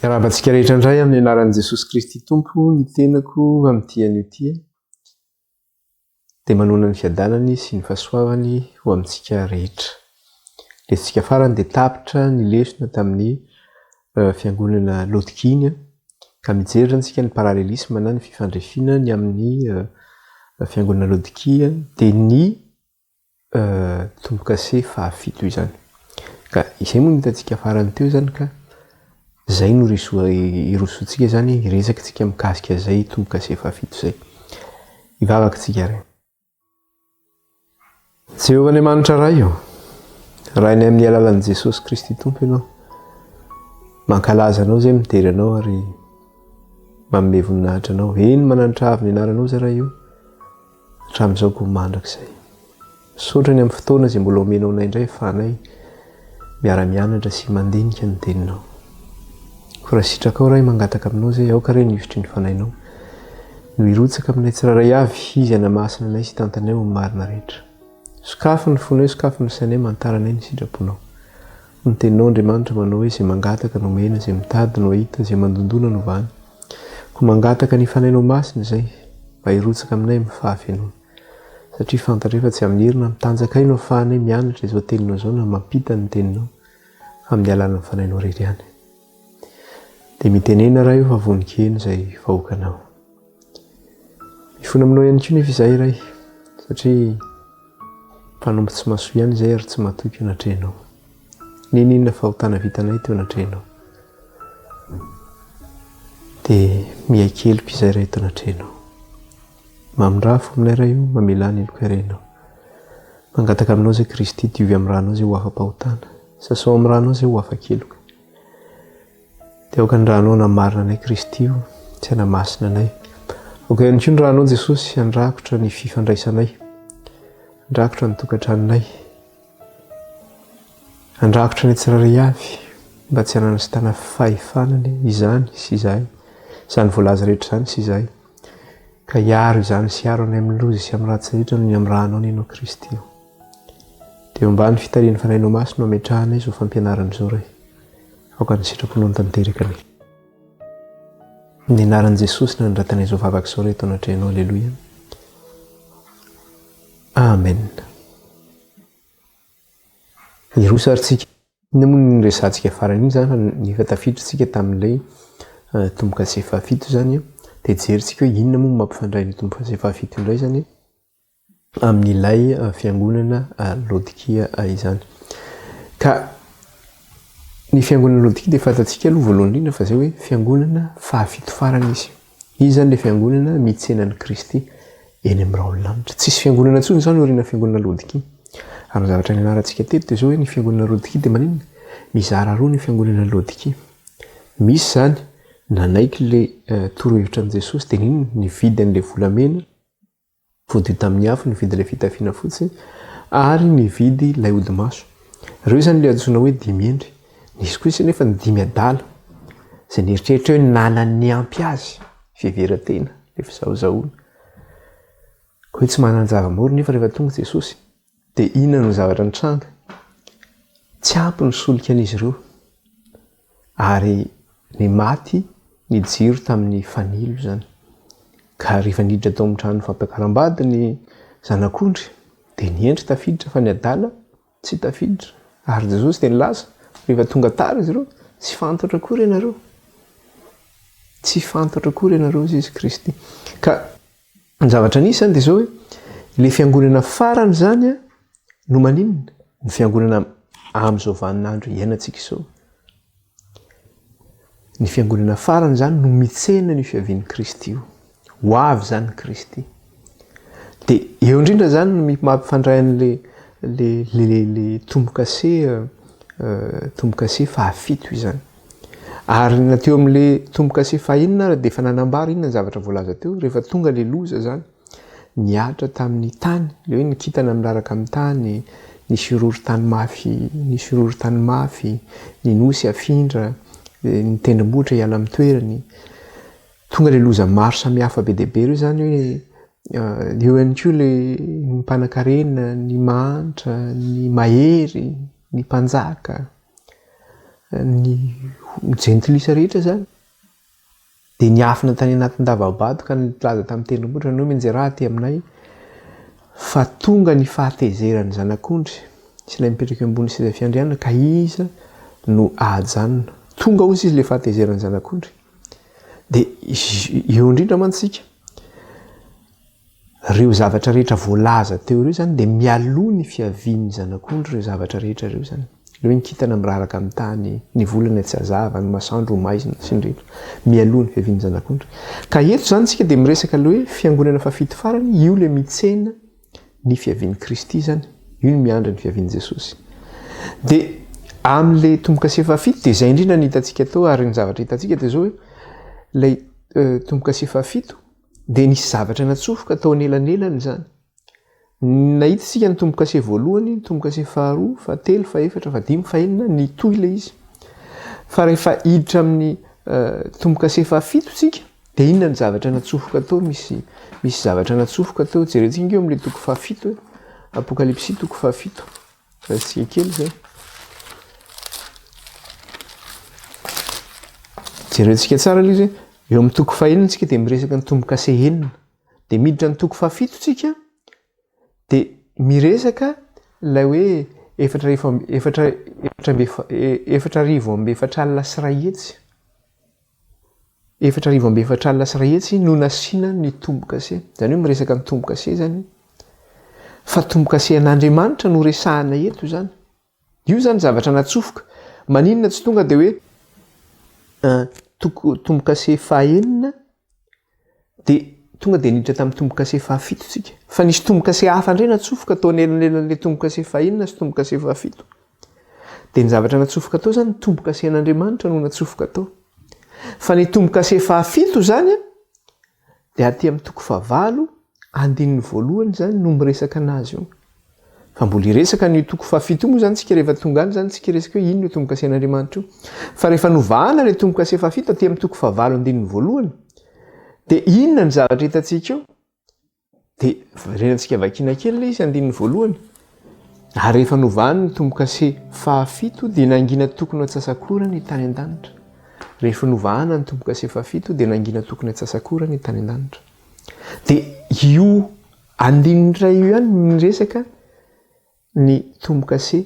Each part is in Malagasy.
Miarahaba antsika rehetra indray amin'ny anaran'i Jesosy Kristy Tompo ny tenako amin'ity anio ity. Dia manoana ny fiadanany sy ny fahasoavany ho amintsika rehetra. Lesotsika farany dia tapitra ny lesona tamin'ny fiangonana Laodikia ka mijery izany isika ny parallélisme na ny fifandrifiana ny amin'ny fiangonana Laodikia dia ny Tombo-kase fahafito izany. Ka izay moa no hitantsika farany teo izany ka izay no hirosoantsika izany, hiresaka isika mikasika izay tombo-kase fahafito izay. Hivavaka isika ary. Jehovah Andriamanitra Ray ô, Rainay amin'ny alalan'i Jesosy Kristy Tompo Ianao. Mankalaza Anao izay midera Anao ary manome voninahitra Anao. Eny mananitra avo ny anaranao izay Ray ô. Hatramin'izao koa mandrakizay. Misaotra ny amin'ny fotoana izay mbola omenao anay indray ahafahanay miara-mianatra sy mandinika ny teninao. Koa raha sitrakao Ray mangataka aminao izay aoka re ny hosotry ny fanahinao no hirotsaka aminay tsirairay avy izy hanamasina anay sy hitantanay ho amin'ny marina rehetra. Sokafy ny fonay, sokafy ny sainay, mantara anay ny sitraponao. Ny teninao Andriamanitra manao hoe izay mangataka no omena, izay mitady no hahita, izay mandondona no vahana. Koa mangataka ny Fanahinao Masina izay mba hirotsaka aminay amin'ny fahafenoana. Satria fantatray fa tsy amin'ny hery na amin'ny tanjakay no ahafahanay mianatra izao teninao izao na mampita ny teninao fa amin'ny alalan'ny Fanahinao irery ihany. Dia mitenena Ray o fa vonon-keno izay vahoakanao. Mifona aminao ihany koa nefa izahay Ray satria mpanompo tsy mahasoa ihany izay ary tsy matoky eo anatrehanao. N'inon'inona fahotana vitanay teo anatrehanao. Dia miaiky heloka izay Ray eto anatrehanao. Mamindrafo aminay Ray o, mamelà ny heloka irenao. Mangataka aminao izay Kristy, diovy amin'ny ranao izay ho afa-pahotana. Sasao amin'ny ranao izay ho afa-keloka. Dia aoka ny ranao hanamarina anay Kristy o, sy hanamasina anay. Aoka ihany koa ny ranao Jesosy handrakotra ny fifandraisanay, handrakotra ny tokantranonay, handrakotra ny tsirairay avy mba tsy hanana sy tana fahefana anie izany sy izahay, izany voalaza rehetra izany sy izahay. Ka hiaro izany sy hiaro anay amin'ny loza sy amin'ny ratsy rehetra noho ny amin'ny ranao anie ianao Kristy o. Dia eo ambany fitarihan'ny Fanahinao Masina no ametrahanay izao fampianarana izao Ray. Aoka ny sitraponao no tanteraka anie. Ny anaran'i Jesosy no anoratanay izao vavaka izao reto anatrehanao. Aleloia. Amen. Hiroso ary tsika. Inona moa no niresahantsika farany iny izany fa efa tafiditra tsika tamin'ilay eh, tombo-kase fahafito izany. Dia jerintsika hoe inona moa no mampifandray ny tombo-kase fahafito indray izany. amin'ilay fiangonana Laodikia izany. Ka ny fiangonana Laodikia dia fantatsika aloha voalohany indrindra fa izay hoe fiangonana fahafito farany izy. Izy izany ilay fiangonana mitsena an'i Kristy eny amin'ny rahon'ny lanitra. Tsisy fiangonana intsony izany aorian'ny fiangonana Laodikia. Ary ny zavatra nianarantsika teto dia izao hoe ny fiangonana Laodikia dia maninona? Mizara roa ny fiangonana Laodikia. Misy izany nanaiky ilay torohevitra an'i Jesosy dia n'inona? Nividy an'ilay volamena Voadio tamin'ny afo nividy ilay fitafiana fotsy ary nividy ilay hodi-maso. Ireo izany ilay antsoina hoe dimy hendry. Nisy kosa anefa ny dimy adala, izay nieritreritra hoe nanan'ny ampy azy, fiheveran-tena, ilay fizahozahoana. Koa hoe tsy manan-java-moro nefa rehefa tonga Jesosy, dia inona no zavatra nitranga? Tsy ampy ny solika an'izy ireo. Ary ny maty ny jiro tamin'ny fanilo izany. Ka rehefa niditra tao amin'ny trano fampiakaram-bady ny zanak'ondry, dia ny hendry tafiditra fa ny adala tsy tafiditra. Ary Jesosy dia nilaza, rehefa tonga tara izy ireo, tsy fantatro akory ianareo. Tsy fantatro akory ianareo, hoy Izy Kristy. Ka ny zavatra nisy izany dia izao hoe, ilay fiangonana farany izany no maninona? Ny fiangonana amin'izao vaninandro iainantsika izao. Ny fiangonana farany izany no mitsena ny fiavian'i Kristy io. Ho avy izany Kristy. Dia eo indrindra izany no mampifandray an'le le le le tombo-kase tombo-kase fahafito izany. Ary na teo amin'le tombo-kase fahenina ary dia efa nanambara inona ny zavatra voalaza teo rehefa tonga le loza izany. Nihatra tamin'ny tany, ilay hoe ny kintana miraraka amin'ny tany, nisy horohorontany mafy, nisy horohorontany mafy, ny nosy hafindra, ny tendrombohitra hiala amin'ny toerany. Tonga ilay loza maro samihafa be dia be ireo izany hoe eo ihany koa ilay ny mpanankarena, ny mahantra, ny mahery, ny mpanjaka. ny jentilisa rehetra izany. Dia niafina tany anatin-dava-bato ka nilaza tamin'ny tendrombohitra nanao hoe, Mianjerà aty aminay, fa tonga ny fahatezeran'ny Zanak'ondry sy ilay mipetraka eo ambonin'ny seza fiandrianana, ka iza no hahajanona? Tonga hozy izy ilay fahatezeran'ny Zanak'ondry. Dia eo indrindra mantsy isika, ireo zavatra rehetra voalaza teo ireo izany dia mialoha ny fiavian'ny Zanak'ondry ireo zavatra rehetra ireo izany. Ireo ny kintana miraraka amin'ny tany, ny volana tsy hazava, ny masoandro ho maizina sy ny rehetra. Mialoha ny fiavian'ny Zanak'ondry. Ka eto izany isika dia miresaka ilay hoe fiangonana fahafito farany, io ilay mitsena ny fiavian'i Kristy izany. Io no miandry ny fiavian'i Jesosy. Dia amin'ilay tombo-kase fahafito dia izay indrindra ny hitantsika tao ary ny zavatra hitantsika dia izao hoe ilay eh, tombo-kase fahafito Dia nisy zavatra natsofoka tao anelanelany izany. Nahita isika ny tombo-kase voalohany, ny tombo-kase faharoa, fahatelo, fahefatra, fahadimy, fahenina, nitohy ilay izy. Fa rehefa hiditra amin'ny tombo-kase fahafito isika, dia inona ny zavatra natsofoka tao? Misy, misy zavatra natsofoka tao. Jerentsika ange eo amin'ilay toko fahafito e. Apokalypsy toko fahafito. Raisintsika kely izay. Jerentsika tsara aloha izy hoe eo amin'ny toko fahenina tsika dia miresaka ny tombo-kase enina. Dia miditra ny toko fahafito tsika dia miresaka ilay hoe efatra arivo efatra efatra amby 1440. 1440 no nasiana ny tombo-kase. Izany hoe miresaka ny tombo-kase izany. Fa tombo-kase an'Andriamanitra no resahana eto izany. Io izany zavatra natsofoka. Maninona tsy tonga dia hoe toko tombo-kase fahenina dia tonga dia niditra tamin'ny tombo-kase fahafito tsika. Fa nisy tombo-kase hafa indray natsofoka tao anelanelan'ilay tombo-kase fahenina sy tombo-kase fahafito. Dia ny zavatra natsofoka tao izany, ny tombo-kasen'Andriamanitra no natsofoka tao. Fa ny tombo-kase fahafito izany dia aty amin'ny toko fahavalo, andininy voalohany izany no miresaka anazy io. Fa mbola hiresaka an'io toko fahafito io moa izany tsika rehefa tonga any izany tsika hiresaka hoe inona io tombo-kasen'Andriamanitra io. Fa rehefa novahana ilay tombo-kase fahafito aty amin'ny toko fahavalo andininy voalohany, dia inona ny zavatra hitantsika eo? Dia verenantsika vakiana kely ilay izy, andininy voalohany. Ary rehefa novahany ny tombo-kase fahafito dia nangina tokony ho antsasak'ora ny tany an-danitra. Rehefa novahana ny tombo-kase fahafito dia nangina tokony antsasak'ora ny tany an-danitra. Dia io andininy iray io ihany no miresaka ny tombo-kase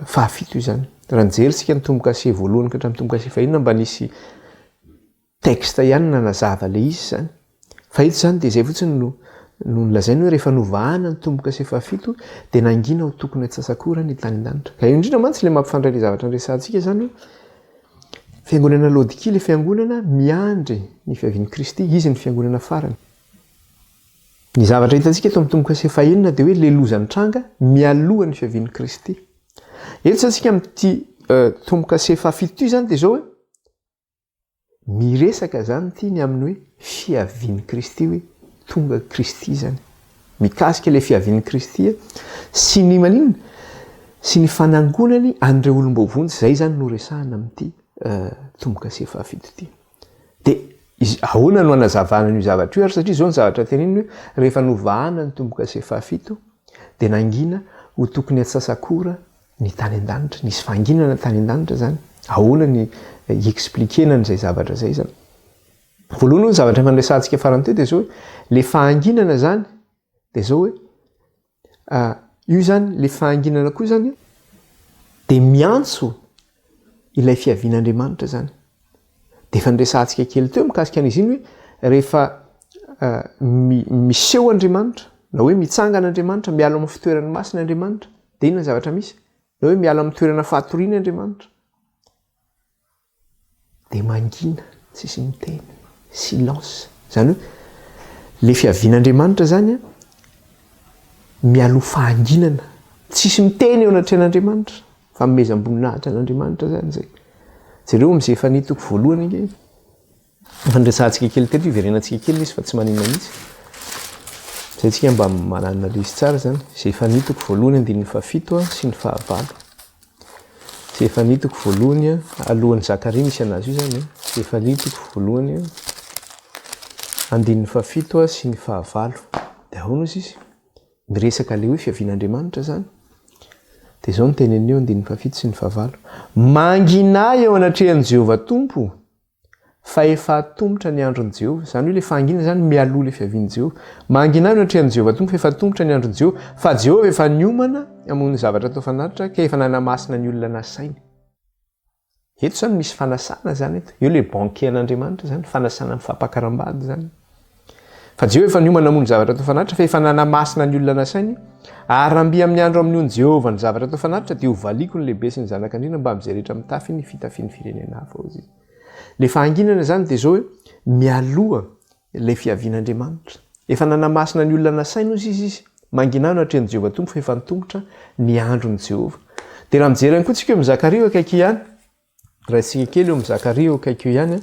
fahafito izany. Raha nijery isika ny tombo-kase voalohany ka hatramin'ny tombo-kase fahenina mba nisy texte ihany nanazava ilay izy izany. Fa eto izany dia izay fotsiny no no nolazainy hoe rehefa novahana ny tombo-kase fahafito dia nangina ho tokony antsasak'ora ny tany an-danitra. Ka io indrindra mantsy ilay mampifandray ilay zavatra niresahantsika izany hoe fiangonana Laodikia ilay fiangonana miandry ny fiavian'i Kristy, izy ny fiangonana farany. Ny zavatra hitantsika eto amin'ny tombo-kase fahenina dia hoe ilay loza nitranga mialoha ny fiavian'i Kristy. Eto izany isika amin'ity tombo-kase fahafito ity izany dia izao hoe Miresaka izany ity ny amin'ny hoe fiavian'i Kristy hoe tonga Kristy izany. Mikasika ilay fiavian'i Kristy sy ny maninona? Sy ny fanangonany an'ireo olom-boavonjy, izay izany no resahana amin'ity tombo-kase fahafito ity. Dia ahoana no hanazavana an'io zavatra io ary satria izao ny zavatra teneniny hoe rehefa novahana ny tombo-kase fahafito dia nangina ho tokony antsasak'ora ny tany an-danitra, nisy fahanginana tany an-danitra zany, ahoana ny hi-expliquer-na an'izay zavatra izay zany. Voalohany aloha ny zavatra efa niresahantsika farany teo dia zao hoe le fahanginana zany dia zao hoe io zany le fahanginana koa zany dia miantso ilay fiavian'Andriamanitra zany. Dia efa niresahantsika kely teo mikasika an'izy iny hoe rehefa miseho Andriamanitra na hoe mitsangana Andriamanitra, miala amin'ny fitoerany masina Andriamanitra, dia inona ny zavatra misy? Na hoe miala amin'ny toerana fahatoriana Andriamanitra, dia mangina, tsisy miteny, silence. Izany hoe le fiavian'Andriamanitra zany an, mialoha fahanginana, tsisy miteny eo anatrehan'Andriamanitra. Fanomezam-boninahitra an'Andriamanitra izany izay. Jereo amin'i Zefania toko voalohany ange. Efa niresahantsika kely teto, iverenantsika kely izy fa tsy maninona mihitsy. Izay tsika mba manana ilay izy tsara izany. Zefania toko voalohany andininy fahafito sy ny fahavalo. Zefania toko voalohany, alohan'i Zakaria misy anazy io izany. Zefania toko voalohany andininy fahafito sy ny fahavalo. Dia ahoana ozy izy? Miresaka ilay hoe fiavian'Andriamanitra izany. Dia izao no teneniny eo andininy fahafito sy ny fahavalo, Manginà eo anatrehan'i Jehovah Tompo, fa efa atomotra ny andron'i Jehovah. Izany hoe ilay fahanginana izany mialoha ilay fiavian'i Jehovah. Manginà eo anatrehan'i Jehovah Tompo, fa efa atomotra ny andron'i Jehovah, fa Jehovah efa niomana hamono ny zavatra atao fanatitra, ka efa nanamasina ny olona nasainy. Eto izany misy fanasana izany eto. Eo ilay banquet an'Andriamanitra izany, fanasana amin'ny fampakaram-bady izany. Fa Jehovah efa niomana hamono zavatra atao fanatitra, fa efa nanamasina ny olona nasainy. Ary raha mby amin'ny andro hamonoan'i Jehovah ny zavatra atao fanatitra, dia hovaliako ny lehibe sy ny zanak'andriana mbamin'izay rehetra mitafy ny fitafian'ny firenena hafa, hoy izy. Ilay fahanginana izany dia izao hoe mialoha ilay fiavian'Andriamanitra. Efa nanamasina ny olona nasainy hozy izy izy. Mangina no atrehin'i Jehovah Tompo fa efa nitomotra ny andron'i Jehovah. Dia raha mijery ihany koa tsika eo amin'i Zakaria eo akaiky ihany, raisika kely eo amin'i Zakaria eo akaiky eo ihany,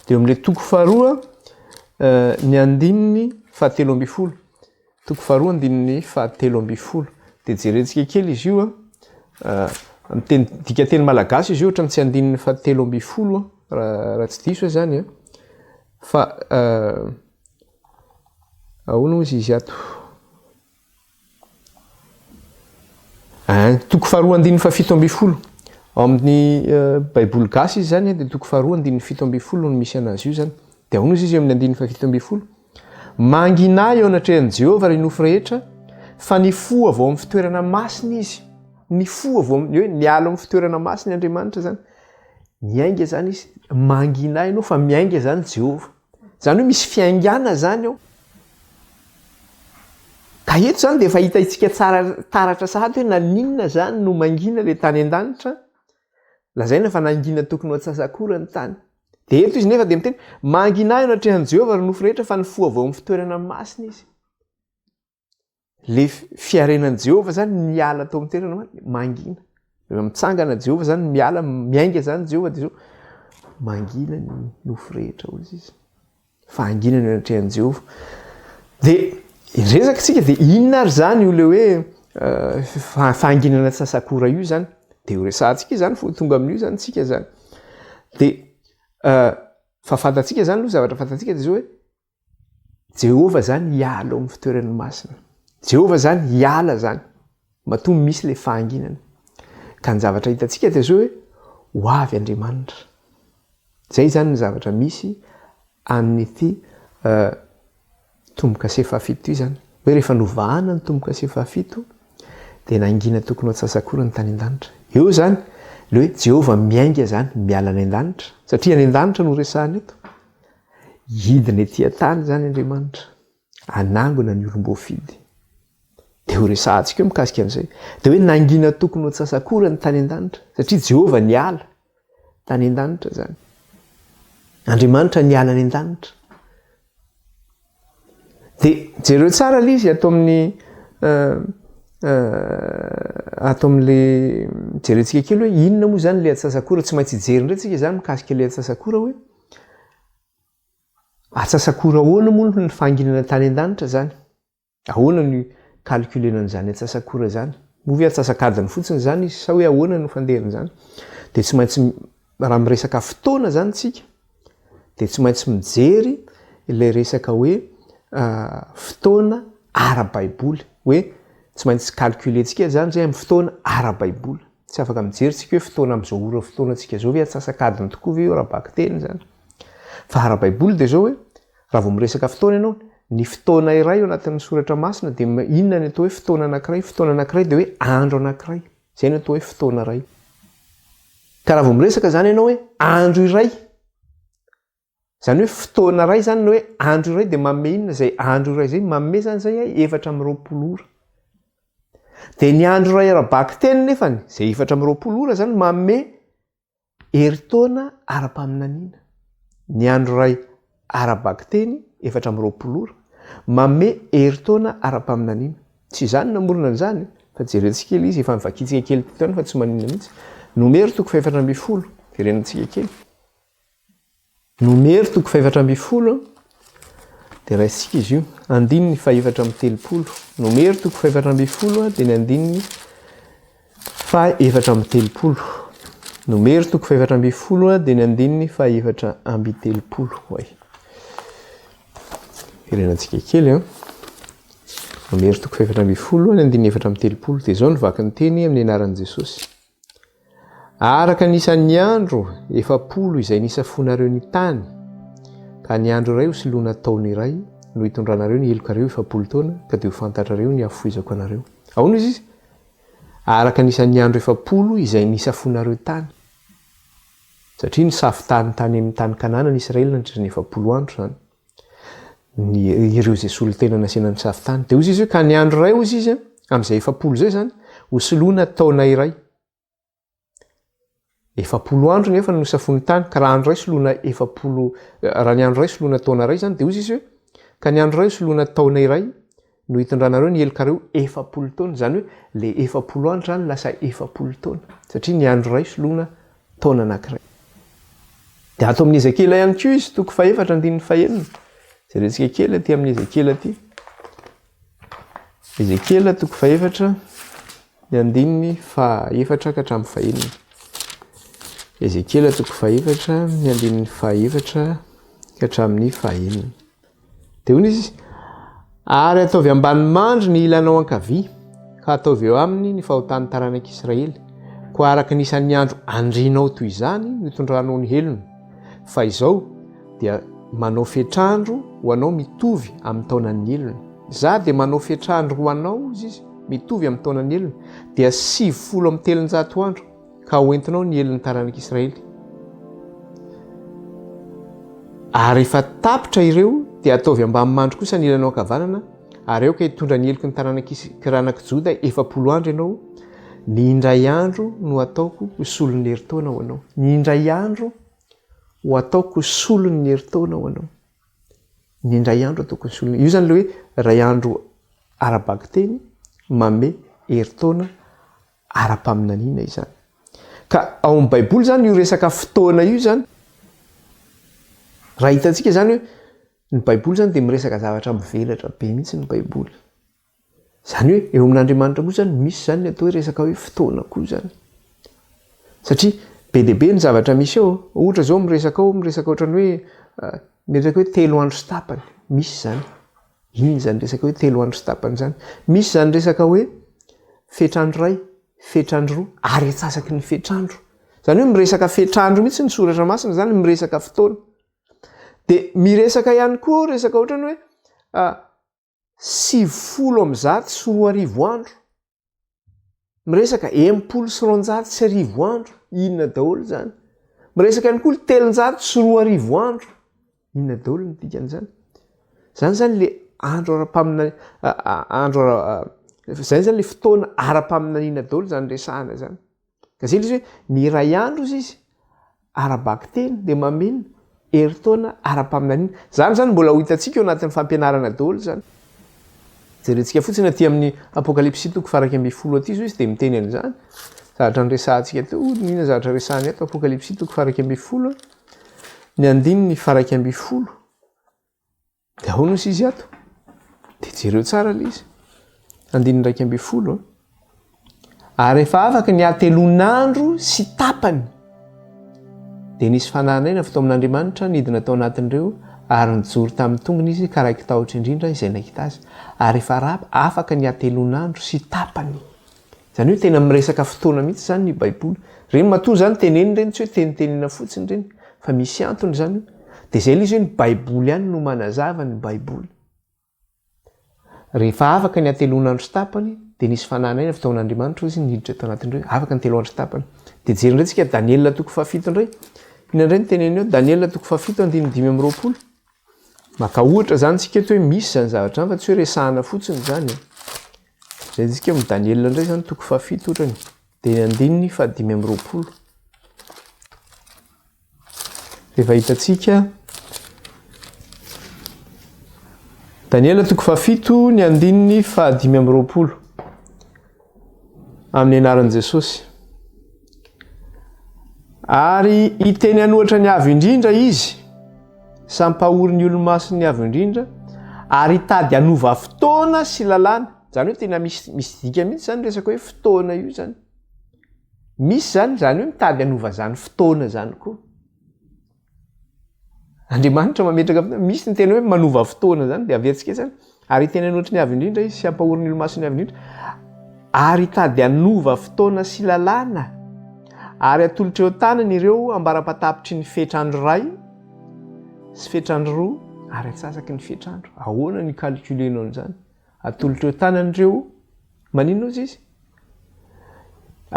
dia eo amin'ilay toko faharoa ny andininy fahatelo ambin'ny folo. Toko faharoa andininy fahatelo ambin'ny folo. Dia jerentsika kely izy io amin'ny teny dikanteny malagasy izy io ohatran'ny tsy andininy fahatelo ambin'ny folo raha tsy diso aho izany an. Fa ahoana hozy izy ato? Ein, toko faharoa andininy fahafito ambin'ny folo. Ao amin'ny Baiboly gasy izy izany dia toko faharoa andininy 17 no misy anazy io izany. Dia ahoana hozy izy eo amin'ny andininy fahafito ambin'ny folo? Manginà eo anatrehan'i Jehovah ry nofo rehetra, fa nifoha avy ao amin'ny fitoerana masina izy. Nifoha avy ao amin'ny, hoe niala ao amin'ny fitoerana masiny Andriamanitra izany. Miainga izany izy, mangina ianao fa miainga izany Jehovah. Izany hoe misy fiaingàna izany ao. Ka eto izany dia efa hitantsika tsara taratra sahady hoe naninona izany no mangina ilay tany an-danitra. Lazaina fa nangina tokony ho antsasak'ora ny tany. Dia eto izy nefa dia miteny, mangina eo anatrehan'i Jehovah ry nofo rehetra fa nifoha avy ao amin'ny fitoerana masina izy. Le fiarenan'i Jehovah zany miala tao amin'ny toerana mangina. Rehefa mitsangana Jehovah zany miala, miainga zany Jehovah dia zao mangina ny nofo rehetra hoy izy. Fahanginana eo anatrehan'i Jehovah. Dia resaka isika dia inona ary zany io le hoe fahanginana tsasakora io zany? Dia ho resahantsika izany fa ho tonga amin'io zany tsika zany. Dia fa fantatsika zany aloha zavatra fantatsika dia zao hoe Jehovah zany hiala ao amin'ny fitoerany masina. Jehovah zany hiala zany. Matoa misy le fahanginana. Ka ny zavatra hitantsika dia zao hoe ho avy Andriamanitra. Zay zany ny zavatra misy amin'ity tombokase fahafito ity zany. Hoe rehefa novahana ny tombokase fahafito dia nangina tokony ho antsasak'ora ny tany an-danitra. Eo zany le hoe Jehovah miainga zany miala any an-danitra. Satria any an-danitra no resahana eto. Hidina ety an-tany izany Andriamanitra, hanangona ny olom-boafidy. Dia ho resahantsika eo mikasika an'izay. Dia hoe nangina tokony ho antsasak'ora ny tany an-danitra, satria Jehovah niala tany an-danitra izany. Andriamanitra niala any an-danitra. Dia jereo tsara ilay izy ato amin'ny ato amin'le jerentsika kely hoe inona moa izany ilay antsasak'ora, tsy maintsy hijery indray tsika izany mikasika ilay antsasak'ora hoe Atsasak'ora ahoana moa ny fahanginana tany an-danitra izany? Ahoana no calculena an'izany atsasak'ora izany? Moa ve atsasak'adiny fotsiny izany izy sa hoe ahoana no fandehan'izany? Dia tsy maintsy raha miresaka fotoana izany tsika dia tsy maintsy mijery ilay resaka hoe fotoana ara-baiboly hoe tsy maintsy calculer-tsika izany izay amin'ny fotoana ara-baiboly. Tsy afaka mijery tsika hoe fotoana amin'izao ora fotoana tsika izao ve atsasak'adiny tokoa ve io ara-bakiteny izany. Fa ara-baiboly dia izao hoe raha vao miresaka fotoana ianao, ny fotoana iray ao anatin'ny soratra masina dia inona ny atao hoe fotoana anankiray? Fotoana anankiray dia hoe andro anankiray. Izay no atao hoe fotoana iray. Ka raha vao miresaka izany ianao hoe andro iray, Izany hoe fotoana iray izany ny hoe andro iray dia manome inona izay andro iray izay? Manome izany izay 24 ora. Dia ny andro iray ara-bakiteny nefany, izay 24 ora izany manome herintaona ara-paminaniana. Ny andro iray ara-bakiteny 24 ora manome herintaona ara-paminaniana. Tsy izaho no namorona an'izany fa jerentsika kely izy, efa novakintsika kely teto ihany fa tsy maninona mihitsy. Nomery toko faha-14, verenantsika kely. Nomery toko fahefatra ambin'ny folo dia raisintsika izy io, andininy fahefatra amby telopolo. Nomery toko fahefatra ambin'ny folo dia ny andininy fahefatra amby telopolo. Nomery toko fahefatra ambin'ny folo dia ny andininy fahefatra amby telopolo. Oay. Verenantsika kely an. Nomery toko fahefatra ambin'ny folo, ny andininy 34. Dia izao no vaky ny teny amin'ny anaran'i Jesosy. Araka ny isan'ny andro 40 izay nisafoanareo ny tany, ka ny andro iray ho soloina taona iray, no hitondranareo ny helokareo 40 taona, ka dia ho fantatrareo ny hafoizako anareo. Ahoana izy izy? Araka ny isan'ny andro 40 izay nisafoanareo tany. Satria nisafo tany tany amin'ny tany Kanana ny Israely nandritra ny 40 andro izany. Ny, ireo izay solontena nasiana nisafo tany. Dia hoy izy hoe, ka ny andro iray hoy izy, amin'izay 40 izay izany, ho soloina taona iray. 40 andro nefa no nosafoin'ny tany, ka raha andro iray soloina 40, raha ny andro iray soloina taona iray izany, dia hoy izy hoe, ka ny andro iray soloina taona iray no hitondranareo ny helokareo 40 taona, izany hoe le 40 andro izany lasa 40 taona, satria ny andro iray soloina taona anankiray. Dia ato amin'ny Ezekiela ihany koa izy, toko fahefatra andininy fahenina. Jerentsika kely aty amin'ny Ezekiela aty. Ezekiela toko fahefatra, ny andininy fahefatra ka hatramin'ny fahenina. Ezekiela toko fahefatra, ny andininy fahefatra ka hatramin'ny fahenina. Dia hoy izy, ary ataovy ambany mandry ny ilanao ankavia, ka ataovy eo aminy ny fahotan'ny taranak'Israely. Koa araka ny isan'ny andro andrinao toy izany no itondranao ny helony. Fa izao dia manao fetr'andro ho anao mitovy amin'ny taonan'ny helony. Izaho dia manao fetr'andro ho anao, hozy izy, mitovy amin'ny taonan'ny helony, dia 390 andro, ka ho entinao ny helon'ny taranak'Israely. Ary rehefa tapitra ireo, dia ataovy ambany mandry kosa ny ilanao ankavanana, ary aoka hitondra ny heloky ny taranak'i Joda 40 andro ianao, ny indray andro no ataoko ho solon'ny herintaona ho anao. Ny indray andro ho ataoko ho solon'ny herintaona ho anao. Ny indray andro ataoko ho solon'ny, io izany ilay hoe iray andro ara-bakiteny manome herintaona ara-paminaniana izany. Ka ao amin'ny Baiboly izany io resaka fotoana io izany, raha hitantsika izany hoe ny Baiboly izany dia miresaka zavatra mivelatra be mihitsy ny Baiboly. Izany hoe eo amin'Andriamanitra koa izany misy izany ny atao hoe resaka hoe fotoana koa izany. Satria be dia be ny zavatra misy eo. Ohatra izao miresaka ao, miresaka ohatran'ny hoe miresaka hoe telo andro sy tapany. Misy izany. Inona izany resaka hoe telo andro sy tapany izany? Misy izany resaka hoe fetr'andro iray, fetr'andro roa ary antsasaky ny fetr'andro. Izany hoe miresaka fetr'andro mihitsy ny soratra masina izany, miresaka fotoana. Dia miresaka ihany koa resaka ohatran'ny hoe 2190 andro. Miresaka 1260 andro, inona daholo izany? Miresaka ihany koa 2300 andro, inona daholo ny dikan'izany? Izany izany le andro ara-paminaniana, andro ara, izany izany le fotoana ara-paminaniana daholo izany resahana izany. Ka zay le izy hoe ny iray andro ozy izy ara-bakiteny dia mameno herintaona ara-paminaniana. Zany zany mbola ho hitantsika eo anatin'ny fampianarana daholo zany. Jerentsika fotsiny aty amin'ny Apokalypsy toko faha 11 aty izao izy dia miteny an'izany. Zavatra niresahantsika teo, inona zavatra resahany eto Apokalypsy toko faha 11 ny andininy faha 11. Dia ahoana ozy izy ato? Dia jereo tsara ilay izy. Andininy 11. Ary rehefa afaka ny hatelon'andro sy tapany, dia nisy fanahinaina avy tao amin'Andriamanitra nidina tao anatin'ireo ary nijoro tamin'ny tongony izy ka raiki-tahotra indrindra izay nahita azy. Ary rehefa afaka ny hatelon'andro sy tapany. Izany hoe tena miresaka fotoana mihitsy izany ny Baiboly. Ireny matoa izany tenenina ireny tsy hoe tenitenena fotsiny ireny fa misy antony izany io. Dia izay ilay izy hoe ny Baiboly ihany no manazava ny Baiboly. Rehefa afaka ny hateloan'andro sy tapany dia nisy fanan'aina avy tao amin'Andriamanitra hoy izy niditra tao anatin'ireo. Afaka ny telo andro sy tapany. Dia jery indray tsika Daniela toko fahafito indray. Inona indray ny teneniny eo? Daniela toko fahafito andininy 25. Maka ohatra izany tsika eto hoe misy izany zavatra izany fa tsy hoe resahana fotsiny izany e. Izay tsika amin'ny Daniela indray izany toko fahafito ohatrany dia ny andininy fahadimy amby roapolo. Rehefa hitantsika Daniela toko fahafito ny andininy fahadimy amby roapolo amin'ny anaran'i Jesosy. Ary hiteny an'ohatra ny Avo Indrindra izy, sy hampahory ny olo-masin'ny Avo Indrindra, ary hitady hanova fotoana sy lalàna. Izany hoe tena misy misy dika mihitsy izany resaka hoe fotoana io izany. Misy izany, izany hoe mitady hanova izany fotoana izany koa. Andriamanitra mametraka fotoana, misy ny tena hoe manova fotoana izany, dia averintsika izany. Ary hiteny an'ohatry ny Avo Indrindra izy sy hampahory ny olomasin'ny Avo Indrindra, ary hitady hanova fotoana sy lalàna, ary hatolotra eo an-tanany ireo ambara-patapitry ny fetr'andro iray sy fetr'andro roa ary antsasaky ny fetr'andro. Ahoana no hi-calculer-nao an'izany? Atolotra eo an-tanany ireo, maninona ozy izy?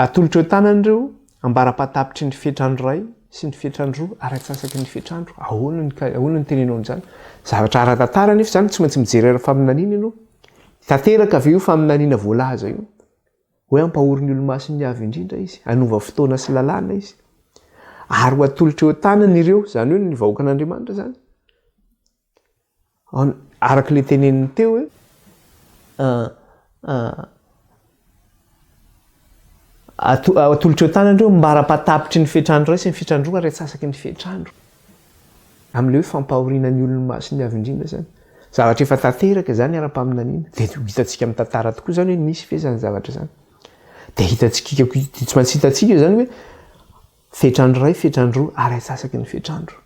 Atolotra eo an-tanany ireo ambara-pahatapitry ny fetr'andro iray sy ny fetr'andro roa ary antsasaky ny fetr'andro. Ahoana ny ahoana ny tenenao an'izany? Zavatra ara-tantara anefa izany, tsy maintsy mijery ara-faminaniana ianao. Tanteraka ve io faminaniana voalaza io? Hoe hampahory ny olomasin'ny Avo Indrindra izy, hanova fotoana sy lalàna izy. Ary ho atolotra eo an-tanany ireo, izany hoe ny vahoakan'Andriamanitra izany. Araka ilay teneniny teo hoe atolotra eo tanana ireo mbara-patapitry ny fetr'andro iray sy ny fetr'andro roa ary atsasaky ny fetr'andro. Amin'ilay hoe fampahoriana ny olon'ny mason'ny Avo Indrindra izany. Zavatra efa tanteraka izany ara-paminaniana. Dia ho hitantsika amin'ny tantara tokoa izany hoe nisy ve izany zavatra izany. Dia hitantsika, tsy maintsy hitantsika izany hoe fetr'andro iray, fetr'andro roa ary atsasaky ny fetr'andro.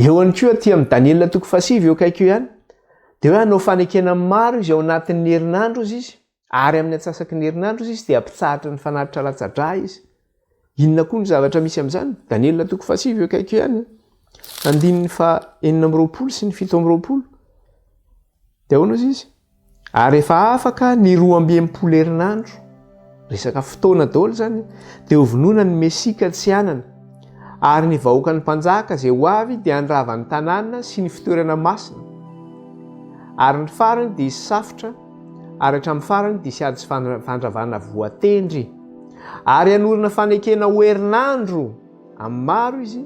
Eo ihany koa aty amin'ny Daniela toko fahasivy eo akaiky eo ihany, dia hoe hanao fanekena amin'ny maro izy ao anatin'ny herinandro hozy izy, ary amin'ny antsasaky ny herinandro hozy izy dia hampitsahatra ny fanatitra latsa-drà izy. Inona koa no zavatra misy amin'izany? Daniela toko fahasivy eo akaiky eo ihany, andininy faha 26 sy ny 27. Dia ahoana hozy izy? Ary rehefa afaka ny 62 herinandro, resaka fotoana daholo izany, dia hovonoina ny Mesia ka tsy hanana. Ary ny vahoakan'ny mpanjaka izay ho avy dia handrava ny tanàna sy ny fitoerana masina. Ary ny farany dia hisy safotra, ary hatramin'ny farany dia hisy ady sy fandravana voatendry. Ary hanorina fanekena ho herinandro. Amin'ny maro izy,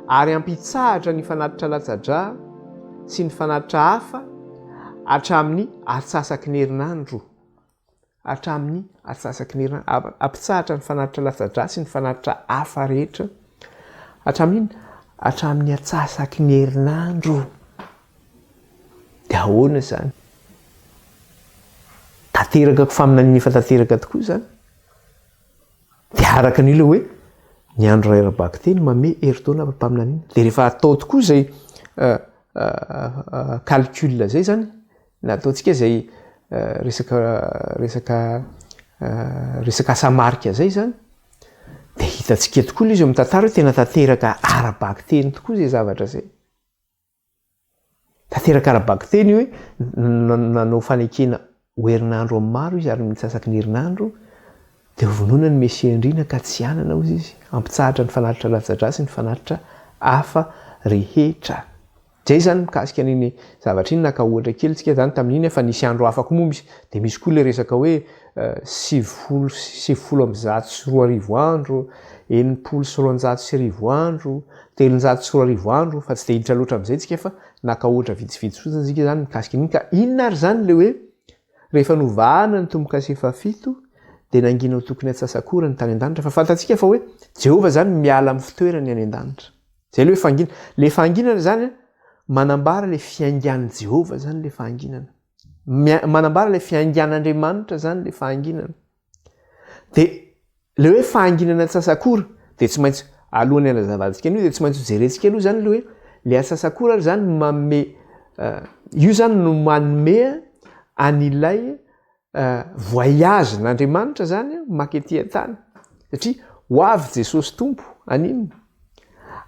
ary hampitsahatra ny fanatitra latsa-drà sy ny fanatitra hafa hatramin'ny atsasaky ny herinandro. Hatramin'ny atsasaky ny herinandro. Hampitsahatra ny fanatitra latsa-drà sy ny fanatitra hafa rehetra hatramin'ny inona? Hatramin'ny atsasaky ny herinandro. Dia ahoana izany? Tanteraka faminaniana efa tanteraka tokoa izany. Dia araka an'io ilay hoe ny andro iray ara-bakiteny manome herintaona ara-paminaniana. Dia rehefa atao tokoa izay calcul izay izany, na ataontsika izay resaka resaka resaka asa marika izay izany, dia hitantsika tokoa ilay izy eo amin'ny tantara hoe tena tanteraka ara-bakiteny tokoa izay zavatra izay. Tanteraka ara-bakiteny hoe nanao fanekena ho herinandro amin'ny maro izy ary ny antsasaky ny herinandro dia hovonoina ny Mesia Andriana ka tsy hanana hozy izy hampitsahatra ny fanatitra latsa-drà sy ny fanatitra hafa rehetra. Izay izany mikasika an'iny zavatra iny naka ohatra kely tsika izany tamin'iny fa nisy andro hafa koa moa misy dia misy koa ilay resaka hoe 2190 andro, 1260 andro, 2300 andro, fa tsy dia hiditra loatra amin'izay tsika fa naka ohatra vitsivitsy fotsiny tsika izany mikasika an'iny ka inona ary izany ilay hoe rehefa novahana ny tombo-kase fahafito dia nangina ho tokony antsasak'ora ny tany an-danitra fa fantatsika fa hoe Jehovah izany miala amin'ny fitoerany any an-danitra. Izay ilay hoe fahanginana. Ilay fahanginana izany manambara ilay fiaingan'i Jehovah izany ilay fahanginana. Manambara ilay fiaingan'Andriamanitra izany ilay fahanginana. Dia ilay hoe fahanginana antsasak'ora dia tsy maintsy alohan'ny hanazavantsika an'io dia tsy maintsy hojerentsika aloha izany ilay hoe ilay antsasak'ora ary izany manome io izany no manome an'ilay voyage n'Andriamanitra izany maka ety an-tany satria ho avy Jesosy Tompo haninona?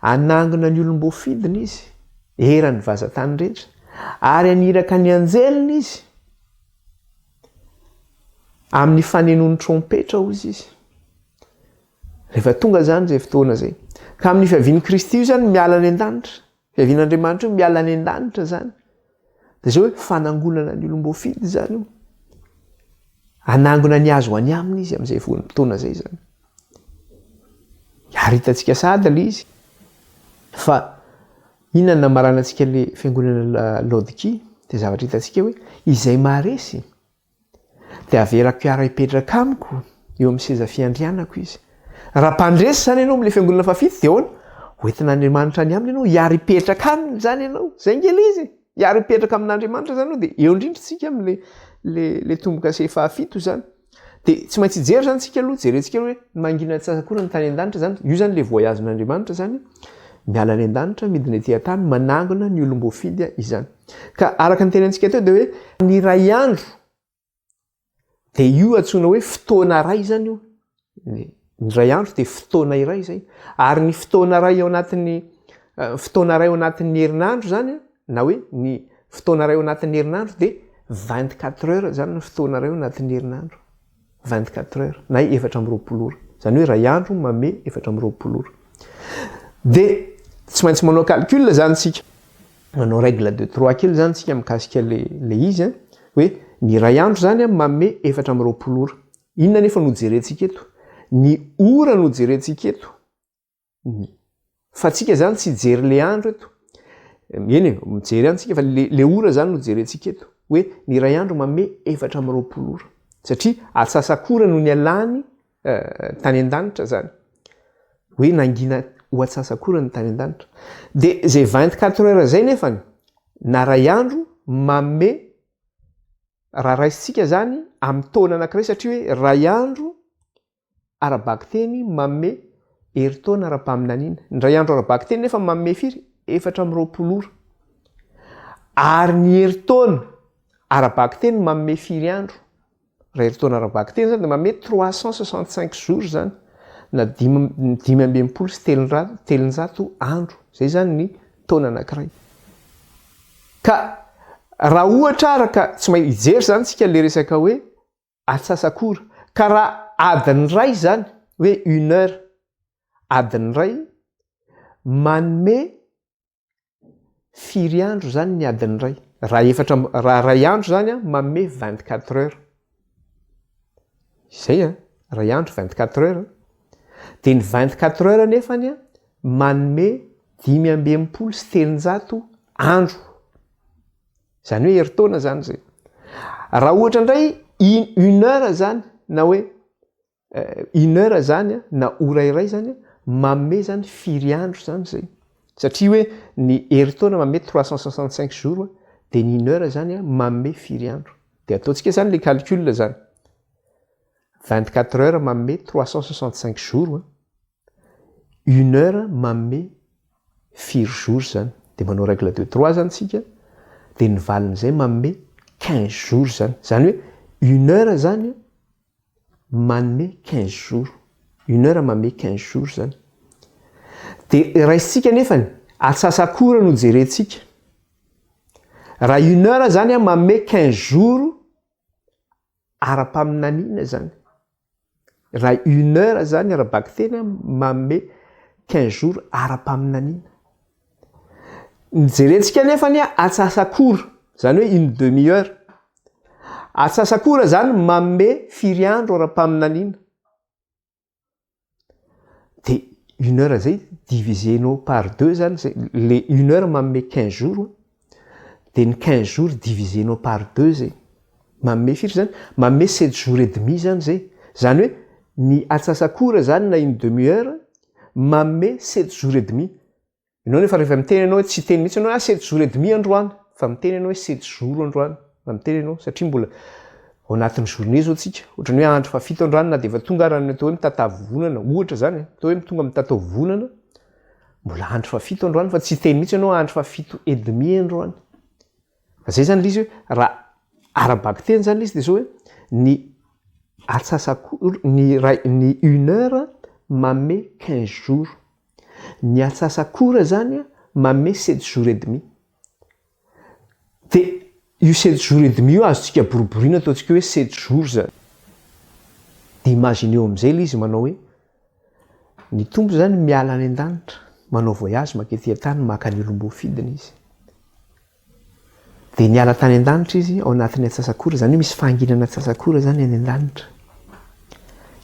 Hanangona ny olom-boafidiny izy eran'ny vazan-tany rehetra ary haniraka ny anjeliny izy Amin'ny fanenon'ny trompetra, hozy izy. Rehefa tonga izany izay fotoana izay. Ka amin'ny fiavian'i Kristy io izany miala any an-danitra. Fiavian'Andriamanitra io miala any an-danitra izany. Dia izao hoe fanangonana ny olom-boafidy izany io. Hanangona ny azo any aminy izy amin'izay fotoana izay izany. Ary hitantsika sahady ilay izy fa Inona no namaranantsika ilay fiangonana Laodikia? Dia zavatra hitantsika hoe izay maharesy dia averako hiara-hipetraka amiko eo amin'ny seza fiandrianako izy. Raha mpandresy izany ianao amin'ilay fiangonana fahafito dia ahoana? Hoentin'Andriamanitra any aminy ianao, hiara-hipetraka aminy izany ianao. Izay ange ilay izy e. Hiara-hipetraka amin'Andriamanitra izany ianao dia eo indrindra isika amin'ilay ilay ilay tombo-kase fahafito izany. Dia tsy maintsy hijery izany isika aloha, jerentsika aloha hoe mangina tsy akory ny tany an-danitra izany. Io izany ilay voyage-n'Andriamanitra izany. Miala any an-danitra, midina ety an-tany, manangona ny olom-boafidy izany. Ka araka ny tenentsika teo dia hoe ny iray andro dia io antsoina hoe fotoana iray izany io. Ny iray andro dia fotoana iray izay. Ary ny fotoana iray ao anatin'ny eh, fotoana iray ao anatin'ny herinandro izany na hoe ny fotoana iray ao anatin'ny herinandro dia 24 heures izany ny fotoana iray ao anatin'ny herinandro. 24 heures na 24 ora. Izany hoe iray andro manome 24 ora. Dia tsy maintsy manao calcul izany isika. Manao règle de trois kely izany isika mikasika le le izy an, hoe ny iray andro izany an manome 24 ora. Inona anefa no jerentsika eto? Ny ora no jerentsika eto. Fa tsika zany tsy hijery le andro eto. Eny e, mijery ihany tsika fa le, le ora zany no jerentsika eto. Hoe ny iray andro manome 24 ora. Satria atsasak'ora no nialany eh, tany an-danitra zany. Hoe nangina ho atsasak'ora ny tany an-danitra. De zay 24 heures zay nefany, na ray andro manome raha raisintsika zany amin'ny taona anankiray satria hoe ray andro ara-bakiteny manome herintaona ara-paminaniana. Ny iray andro ara-bakiteny nefa manome firy? 24 ora. Ary ny herintaona ara-bakiteny manome firy andro? Raha herintaona ara-bakiteny zany dia manome 365 jours zany na 365 andro. Zay zany ny taona anankiray. Ka raha ohatra ara ka tsy maintsy hijery zany tsika le resaka hoe Atsasak'ora. Ka raha adiny iray izany, hoe une heure, adiny iray, manome firy andro izany ny adiny iray? Raha efatra amby, raha iray andro izany an, manome 24 heures. Izay an, iray andro 24 heures. Dia ny 24 heures nefany an, manome 365 andro. Izany hoe herintaona izany izay. Raha ohatra indray une heure izany na hoe une heure izany na ora iray izany manome izany firy andro izany izay. Satria hoe ny herintaona manome 365 jours dia ny une heure izany manome firy andro. Dia ataontsika izany le calcul izany. 24 heures manome 365 jours, une heure manome firy jours zany? De manao règle de trois zany tsika, de ny valin'izay manome 15 jours zany. Zany hoe une heure zany manome 15 jours. Une heure manome 15 jours zany. De raisintsika nefany atsasak'ora no jerentsika. Raha une heure zany manome 15 jours Ara-paminaniana izany. Raha une heure izany ara-bakiteny manome 15 jours ara-paminaniana. Ny jerentsika anefa anie atsasak'ora, izany hoe une demi-heure. Atsasak'ora izany manome firy andro ara-paminaniana? De une heure zay diviser-nao par deux zany zay, le une heure manome 15 jours de ny 15 jours diviser-nao par deux zay, manome firy zany? Manome sept jours et demi zany zay, zany hoe ny atsasak'ora zany na une demi heure manome sept jours et demi. Ianao nefa rehefa miteny ianao hoe tsy hiteny mihitsy ianao hoe ah sept jours et demi androany fa miteny ianao hoe sept jours androany raha miteny ianao satria mbola ao anatin'ny journée zao tsika ohatran'ny hoe andro fahafito androany na dia efa tonga ara ny atao hoe mitatavonana ohatra zany e atao hoe tonga mitatavonana mbola andro fahafito androany fa tsy hiteny mihitsy ianao andro fahafito et demi androany fa zay zany le izy hoe raha ara-bakiteny zany le izy dia zao hoe ny atsasako ny ray ny une heure manome 15 jours Ny atsasak'ora zany manome sept jours et demi. De io sept jours et demi io azontsika boriboriana ataontsika hoe sept jours zany. De imagineo amizay le izy manao hoe ny Tompo zany miala any an-danitra manao voyage makety an-tany maka ny olom-boafidiny izy. Dia niala tany an-danitra izy ao anatin'ny atsasak'ora, izany hoe misy fahanginana atsasak'ora izany any an-danitra.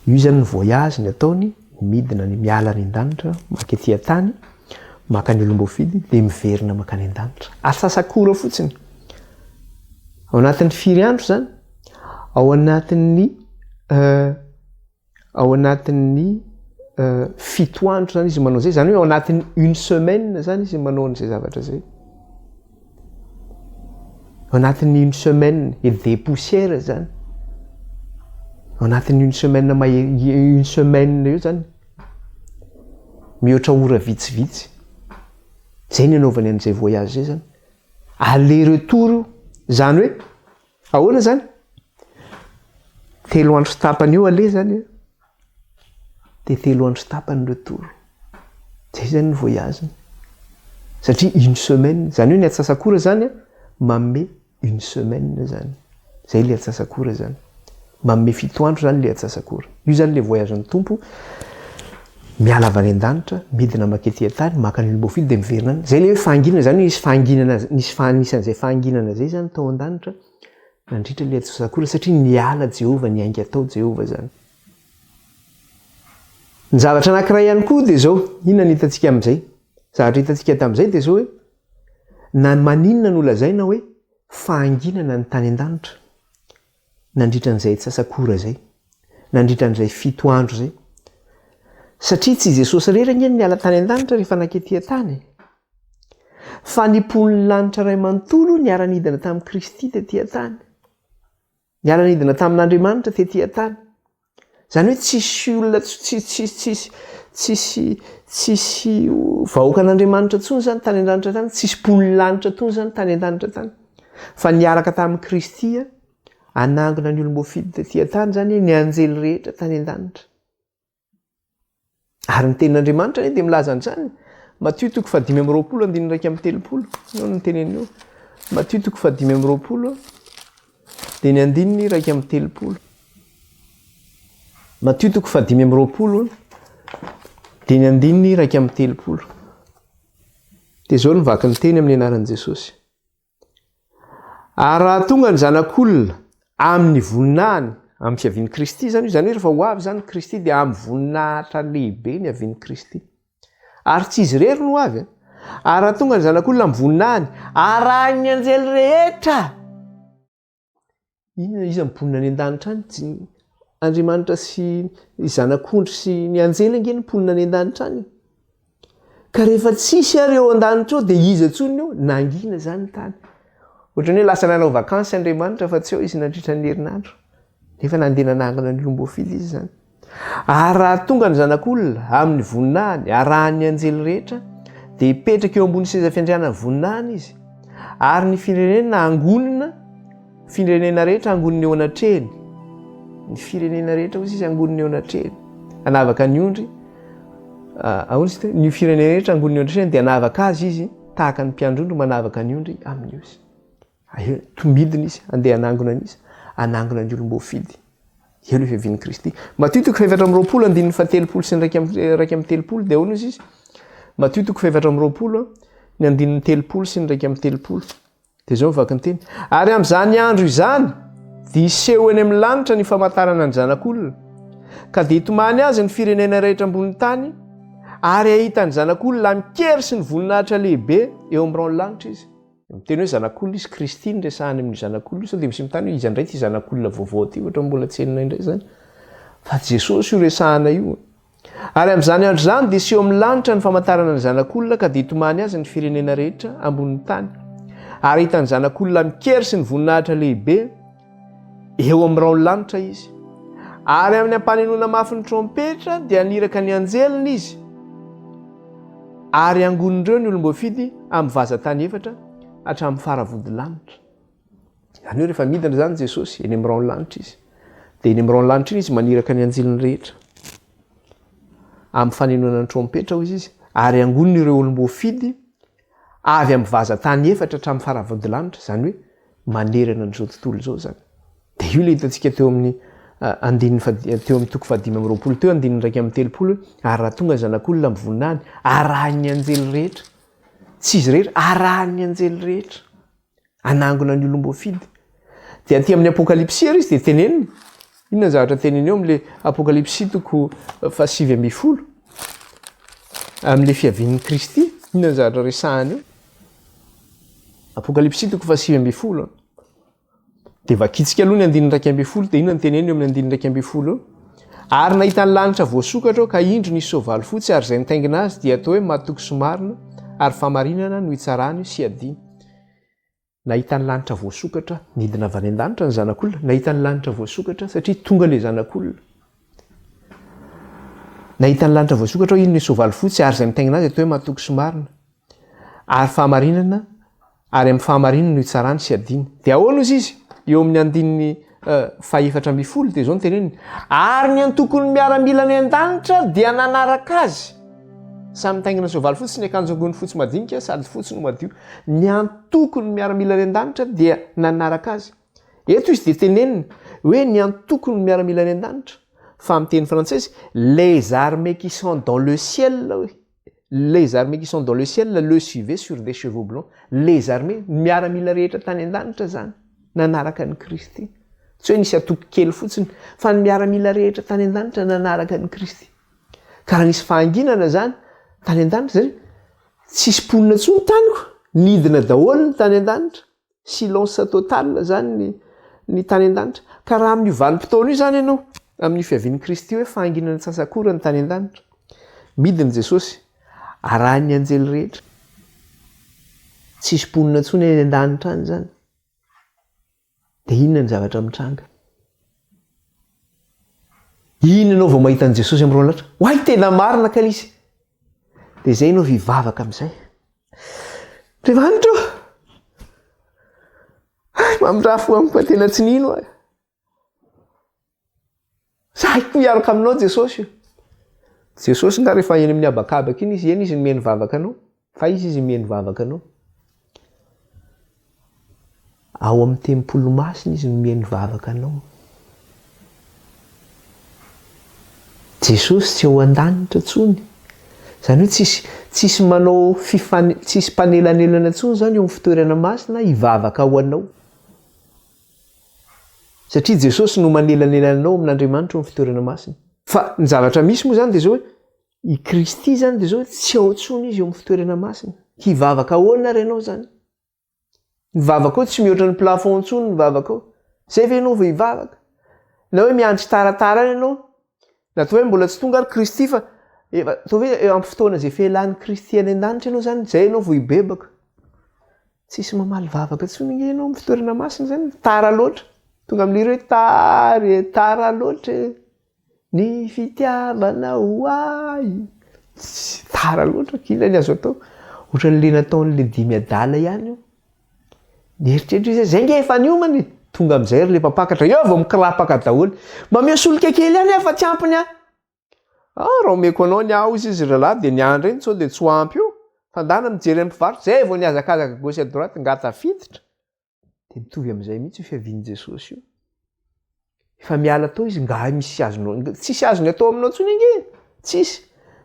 Io izany ny voyage ny ataony, midina ny miala any an-danitra, maka ety an-tany, maka ny olom-boafidy, dia miverina mankany an-danitra. Atsasak'ora fotsiny. Ao anatin'ny firy andro izany? Ao anatin'ny euh, Ao anatin'ny fito andro zany izy manao zay, zany hoe ao anatin'ny une semaine zany izy manao an'izay zavatra zay. Ao anatin'ny une semaine et des poussières zany. Ao anatin'ny une semaine mahery, une semaine eo zany. Mihoatra ora vitsivitsy. Zay ny anaovany an'izay voyage zay zany. Aller retour io. Zany hoe ahoana zany? Telo andro sy tapany eo aller zany an, dia telo andro sy tapany retour. Zay zany ny voyage-ny. Satria une semaine, zany hoe ny atsasak'ora zany an, manome une semaine zany. Zay le atsasak'ora zany. Manome fito andro zany le atsasak'ora. Io zany le voyage-n'ny Tompo, miala avy any an-danitra, midina makety an-tany, maka ny olom-boafidy dia miverina any. Zay le hoe fahanginana, zany hoe nisy fahanginana, nisy faha- nisy an'izay fahanginana zay zany tao an-danitra nandritra le atsasak'ora satria niala Jehovah, niainga tao Jehovah zany. Ny zavatra anankiray ihany koa dia zao, inona no hitantsika amin'izay? Zavatra hitantsika tamin'izay dia zao hoe, Na maninona no lazaina hoe fahanginana ny tany an-danitra nandritra an'izay antsasak'ora izay, nandritra an'izay fito andro izay? Satria tsy i Jesosy irery ange no niala tany an-danitra rehefa nankety an-tany e! Fa ny mponin'ny lanitra iray manontolo niara-nidina tamin'i Kristy tety an-tany. Niara-nidina tamin'Andriamanitra tety an-tany. Izany hoe tsisy olona tsisy tsisy tsisy tsisy vahoakan'Andriamanitra intsony izany tany an-danitra tany, tsisy mponin'ny lanitra intsony izany tany an-danitra tany. Fa niaraka tamin'i Kristy hanangona ny olom-boafidy tety an-tany izany ny anjely rehetra tany an-danitra. Ary ny tenin'Andriamanitra anie dia milaza an'izany. Matio toko faha-25 andininy 31. Inona no teneniny eo? Matio toko faha-25 dia ny andininy 31. Matio toko faha-25 dia ny andininy 31. Dia izao no vaky ny teny amin'ny anaran'i Jesosy. Ary raha tonga ny Zanak'olona amin'ny voninahiny, amin'ny fiavian'i Kristy izany io, izany hoe rehefa ho avy izany Kristy dia amin'ny voninahitra lehibe ny havian'i Kristy. Ary tsy izy irery no ho avy. Ary raha tonga ny Zanak'olona amin'ny voninahiny, arahin'ny anjely rehetra. Inona iza mponina any an-danitra any? Tsy Andriamanitra sy ny zanak'ondry sy ny anjely ange ny mponina any an-danitra any. Ka rehefa tsisy ary eo an-danitra eo dia iza intsony eo? Nangina izany ny tany. Ohatran'ny hoe lasa nanao vakansy Andriamanitra fa tsy eo izy nandritra ny herinandro. Nefa nandeha nanangana ny olom-boafidy izy izany. Ary raha tonga ny Zanak'olona amin'ny voninahiny, arahin'ny anjely rehetra, dia hipetraka eo ambony seza fiandrianan'ny voninahiny izy. Ary ny firenena hangonina, firenena rehetra hangonina eo anatrehiny. Ny firenena rehetra hoy izy hangonina eo anatrehiny. Hanavaka ny ondry, ahoana izy ny firenena rehetra hangonina eo anatrehiny dia hanavaka azy izy tahaka ny mpiandry ondry manavaka ny ondry amin'ny osy. Ahe, tomidina izy, handeha hanangona an'iza? Hanangona ny olom-boafidy. Eo ilay fiavian'i Kristy. Matio toko faha-24 andininy faha-30 sy ny 31 dia ahoana izy izy? Matio toko faha-24 ny andininy 30 sy ny 31. Dia izao ny vaky ny teny. Ary amin'izany andro izany dia hiseho eny amin'ny lanitra ny famantarana ny zanak'olona. Ka dia hitomany azy ny firenena rehetra ambonin'ny tany ary hahita ny zanak'olona amin-kery sy ny voninahitra lehibe eo amin'ny rahon'ny lanitra izy. Miteny hoe zanak'olona izy, Kristy no resahany amin'io zanak'olona io, sao dia misy mitany hoe iza indray ity zanak'olona vaovao ity, ohatran'ny mbola tsy henonay indray izany. Fa Jesosy io resahana io. Ary amin'izany andro izany dia hiseho amin'ny lanitra ny famantarana ny zanak'olona ka dia hitomany azy ny firenena rehetra ambonin'ny tany. Ary hahita ny zanak'olona amin-kery sy ny voninahitra lehibe eo amin'ny rahon'ny lanitra izy. Ary amin'ny ampanenoana mafy ny trompetra dia haniraka ny anjeliny izy. Ary hangonin'ireo ny olom-boafidy amin'ny vazan-tany efatra hatramin'ny faravodilanitra. Izany hoe rehefa midina izany Jesosy, eny amin'ny rahon'ny lanitra izy. Dia eny amin'ny rahon'ny lanitra iny izy maniraka ny anjeliny rehetra. Amin'ny fanenonana ny trompetra hoy izy, ary hangoniny ireo olom-boafidy avy amin'ny vazan-tany efatra hatramin'ny faravodilanitra, izany hoe manerana an'izao tontolo izao izany. Dia io ilay hitantsika teo amin'ny andininy faha teo amin'ny toko fahadimy amby 20 teo andininy 31 hoe ary raha tonga ny zanak'olona amin'ny voninahiny arahin'ny anjely rehetra tsy izy irery arahin'ny anjely rehetra hanangona ny olom-boafidy. Dia aty amin'ny apokalypsy ary izy dia teneniny inona ny zavatra teneniny eo amin'ilay apokalypsy toko fahasivy ambin'ny folo amin'ilay fiavian'i Kristy inona ny zavatra resahany eo Apokalypsy toko fahasivy ambin'ny folo. Dia vakintsika aloha ny andininy 11, dia inona no teneniny eo amin'ny andininy 11 eo? Ary nahita ny lanitra voasokatra aho, ka indro nisy soavaly fotsy, ary izay nitaingina azy dia atao hoe matoky sy marina, ary fahamarinana no itsarany sy iadiany. Nahita ny lanitra voasokatra, nidina avy any an-danitra ny Zanak'olona, nahita ny lanitra voasokatra satria tonga ilay Zanak'olona. Nahita ny lanitra voasokatra aho, indro nisy soavaly fotsy, ary izay nitaingina azy atao hoe matoky sy marina. Ary fahamarinana, ary amin'ny fahamarinana no hitsarany sy hadiany. Dia ahoana ozy izy? Eo amin'ny andininy fahefatra ambin'ny folo dia izao no teneniny, Ary ny antokon'ny miaramila any an-danitra dia nanaraka azy, samy nitaingina soavaly fotsy sy niakanjo ambony fotsy madinika sady fotsy no madio. Ny antokon'ny miaramila any an-danitra dia nanaraka azy. Eto izy dia teneniny hoe ny antokon'ny miaramila any an-danitra, fa amin'ny teny frantsay izy, les armées qui sont dans le ciel, hoy. Les armées qui sont dans le ciel le suivaient sur des chevaux blancs. Les armées, ny miaramila rehetra tany an-danitra zany, nanaraka an'i Kristy. Tsy hoe nisy antoko kely fotsiny, fa ny miaramila rehetra tany an-danitra nanaraka an'i Kristy. Ka raha nisy fahanginana zany tany an-danitra zany, tsisy mponina intsony tany ko, nidina daholo ny tany an-danitra. Silence total zany ny ny tany an-danitra. Ka raha amin'io vanim-potoana io zany ianao, amin'io fiavian'i Kristy hoe fahanginana antsasak'ora ny tany an-danitra. Midina Jesosy, arahin'ny anjely rehetra. Tsisy mponina intsony any an-danitra any zany. Dia inona ny zavatra mitranga? Iny ianao vao mahita an'i Jesosy amin'ny rahona lanitra. Oay, tena marina kay izy. Dia izay ianao vivavaka amin'izay. Andriamanitra ô! Hay, mamindrà fo amiko fa tena tsy nino aho. Sahiko hiaraka aminao Jesosy o. Jesosy nga rehefa eny amin'ny habakabaka iny izy, eny izy mihaino vavaka anao. Fa iza izy mihaino vavaka anao? Ao amin'ny tempoly masina izy no mihaino vavaka anao. Jesosy tsy ao an-danitra intsony. Izany hoe tsisy tsisy manao fifane tsisy mpanelanelana intsony izany eo amin'ny fitoerana masina hivavaka ho anao. Satria Jesosy no manelanelana anao amin'Andriamanitra eo amin'ny fitoerana masina. Fa ny zavatra misy moa izany dia izao hoe i Kristy izany dia izao hoe tsy ao intsony izy eo amin'ny fitoerana masina. Hivavaka ahoana ary ianao izany? Ny vavaka ao tsy mihoatra ny plafond intsony ny vavaka ao. Zay ve ianao vao hivavaka? Na hoe miandry taratara any ianao, na atao hoe mbola tsy tonga ary Kristy fa efa atao hoe eo amin'ny fotoana izay fialan'i Kristy any an-danitra ianao izany, zay ianao vao hibebaka. Tsisy mamaly vavaka intsony ange ianao amin'ny fitoerana masina izany, tara loatra. Tonga amin'ny hira hoe tara e, tara loatra e. Ny fitiavana ho ahy. Tsy tara loatra kila ny azo atao. Ohatran'le nataon'le dimy adala ihany io. Nieritreritra izy hoe zay nge efa niomana e. Tonga amin'izay ry le mpampakatra, eo vao mikrapaka daholo. Mba omeo solika kely ihany aho fa tsy ampy ny ahy. Ah, raha omeko anao ny ahy hozy izy rahalahy dia ny ahy indray sao dia tsy ho ampy eo. Fa ndana mijery ny mpivarotra, zay vao nihazakazaka gauche à droite, nga tafiditra. Dia mitovy amin'izay mihitsy io fiavian'i Jesosy io. Efa miala tao izy, nga misy azonao, tsisy azony atao aminao intsony ange, tsisy.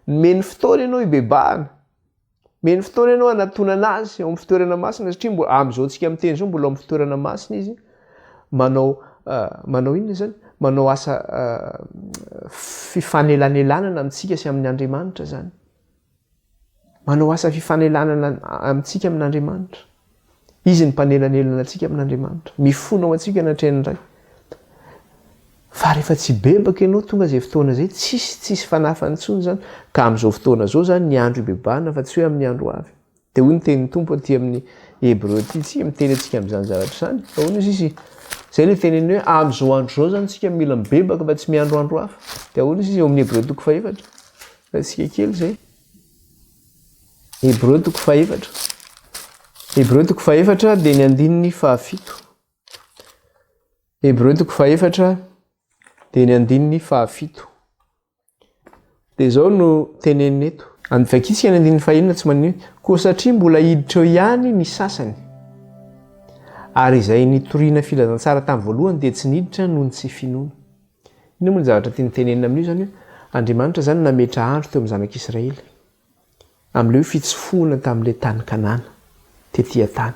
Nomeny fotoana ianao hibebahana. Nomeny fotoana ianao hanatonana azy ao amin'ny fitoerana masina, satria mbola amin'izao tsika miteny izao mbola ao amin'ny fitoerana masina izy, manao manao inona izany? Manao asa fifanelanelanana amintsika sy amin'ny Andriamanitra izany. Manao asa fifanelanana amintsika amin'Andriamanitra. Izy ny mpanelanelana antsika amin'Andriamanitra. Mifona ho antsika anatrehan'ny Ray. Fa rehefa tsy bebaka ianao tonga izay fotoana izay, tsisy tsisy fanafany intsony izany. Ka amin'izao fotoana izao izany ny andro ibebahana fa tsy hoe amin'ny andro avy. Dia hoy ny tenin'ny Tompo aty amin'ny Hebreo aty, tsika miteny antsika amin'izany zavatra izany. Ahoana izy izy? Izay ilay teneny hoe amin'izao andro izao izany tsika mila mibebaka fa tsy miandro andro hafa. Dia ahoana izy izy eo amin'ny Hebreo toko fahefatra? Raisika kely izay. Hebreo toko fahefatra. Hebreo toko fahefatra dia ny andininy fahafito. Hebreo toko fahefatra dia ny andininy fahafito. Dia izao no tenenina eto. Vakitsika ny andininy fahenina tsy maninona. Koa satria mbola hiditra eo ihany ny sasany. Ary izay nitoriana filazantsara tamin'ny voalohany dia tsy niditra noho ny tsy finoana. Inona moa ny zavatra tiany tenenina amin'io izany hoe Andriamanitra izany nametra andro teo amin'ny zanak'Israely amin'ilay hoe fitsofohana tamin'ilay tany Kanana tety an-tany.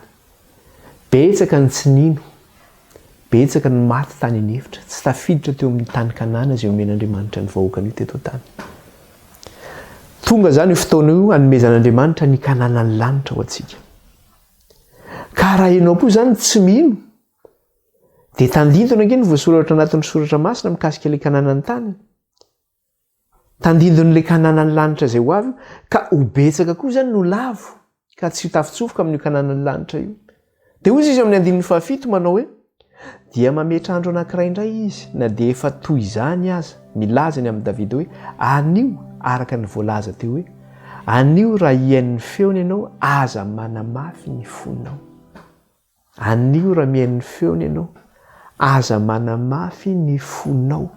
Betsaka ny tsy nino, betsaka ny maty tany an'efitra, tsy tafiditra teo amin'ny tany Kanana izay omen'Andriamanitra ny vahoakany io teto an-tany. Tonga izany io fotoana io hanomezan'Andriamanitra ny Kananan'ny lanitra ho antsika. Ka raha ianao koa izany tsy mino, Dia tandindona ange no voasoratra anatin'ny soratra masina mikasika ilay Kananan'ny tany. Tandindon'ilay Kananan'ny lanitra izay ho avy io, ka ho betsaka koa izany no lavo, ka tsy ho tafitsofoka amin'io Kananan'ny lanitra io. Dia hoy izy amin'ny andininy fahafito manao hoe, Dia mametra andro anankiray indray izy, na dia efa toy izany aza, milaza ny amin'i Davida hoe, Anio, araka ny voalaza teo hoe, Anio raha hihaino ny feony ianao, aza manamafy ny fonao. Anio raha mihaino ny feony ianao, aza manamafy ny fonao.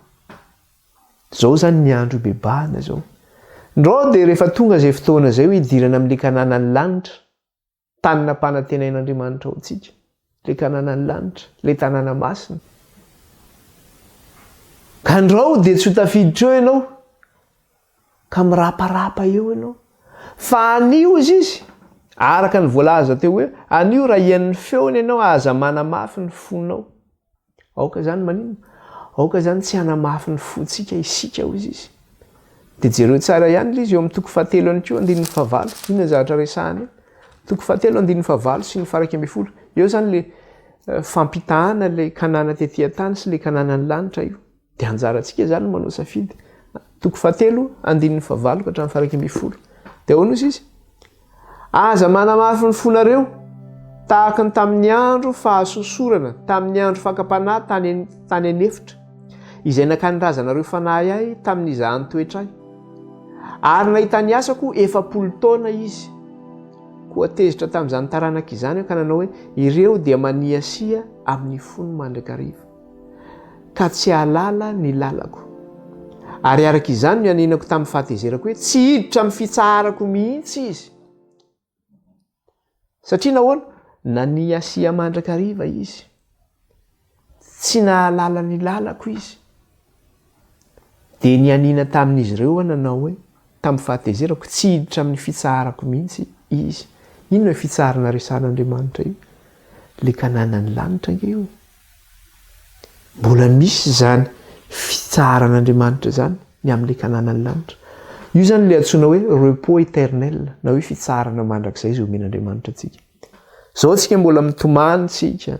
Izao izany ny andro hibebahana izao. Ndrao dia rehefa tonga izay fotoana izay hoe hidirana amin'ilay Kananan'ny lanitra, tany nampanantenain'Andriamanitra ho antsika, ilay Kananan'ny lanitra, ilay tanàna masina. Ka ndrao dia tsy ho tafiditra eo ianao, ka miraparapa eo ianao. Fa anio hozy izy, araka ny voalaza teo hoe, anio raha hihaino ny feony ianao, aza manamafy ny fonao. Aoka izany maninona? Aoka izany tsy hanamafy ny fontsika isika hozy izy. Dia jereo tsara ihany ilay izy eo amin'ny toko fahatelo ihany koa andininy fahavalo. Inona ny zavatra resahany eo? Toko fahatelo andininy fahavalo sy ny faharaika ambin'ny folo. Eo izany ilay eh, fampitahana ilay Kanana tety an-tany sy ilay Kanana ny lanitra io. Dia anjarantsika izany no manao safidy. Toko fahatelo andininy fahavalo ka hatramin'ny faharaika ambin'ny folo. Dia ahoana hozy izy? Aza manamafy ny fonareo, tahaka ny tamin'ny andro fahasosorana, tamin'ny andro fakam-panahy tany tany an'efitra, izay nakan'ny razanareo fanahy ahy tamin'ny nizahan'ny toetra ahy. Ary nahita ny asako 40 taona izy. Koa tezitra tamin'izany taranaka izany aho ka nanao hoe, Ireo dia maniasia amin'ny fony mandrakariva, ka tsy hahalala ny lalako. Ary araka izany no nianianako tamin'ny fahatezerako hoe, Tsy hiditra amin'ny fitsaharako mihitsy izy. Satria nahoana? Naniasia mandrakariva izy. Tsy nahalala ny lalako izy. Dia nianiana tamin'izy ireo aho nanao hoe, tamin'ny fahatezerako, tsy hiditra amin'ny fitsaharako mihitsy izy. Inona io fitsaharana resahan'Andriamanitra io? Ilay Kananan'ny lanitra ange io. Mbola misy izany fitsaharan'Andriamanitra izany ny amin'ilay Kananan'ny lanitra. Io izany ilay antsoina hoe repos éternel na hoe fitsaharana mandrakizay izay omen'Andriamanitra antsika. Izao tsika mbola mitomany tsika,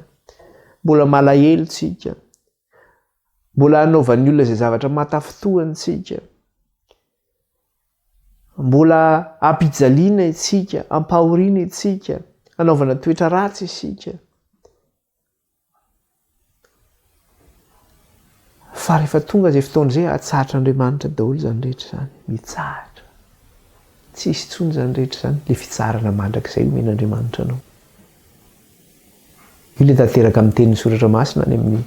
mbola malahelo tsika, mbola anaovan'ny olona izay zavatra mahatafintohina tsika, mbola ampijaliana isika, ampahoriana isika, anaovana toetra ratsy isika. Fa rehefa tonga izay fotoana izay, atsahatr'Andriamanitra daholo izany rehetra izany. Mitsahatra. Tsy hisy intsony izany rehetra izany, ilay fitsaharana mandrakizay omen'Andriamanitra anao. Io ilay tanteraka amin'ny tenin'ny Soratra Masina any amin'ny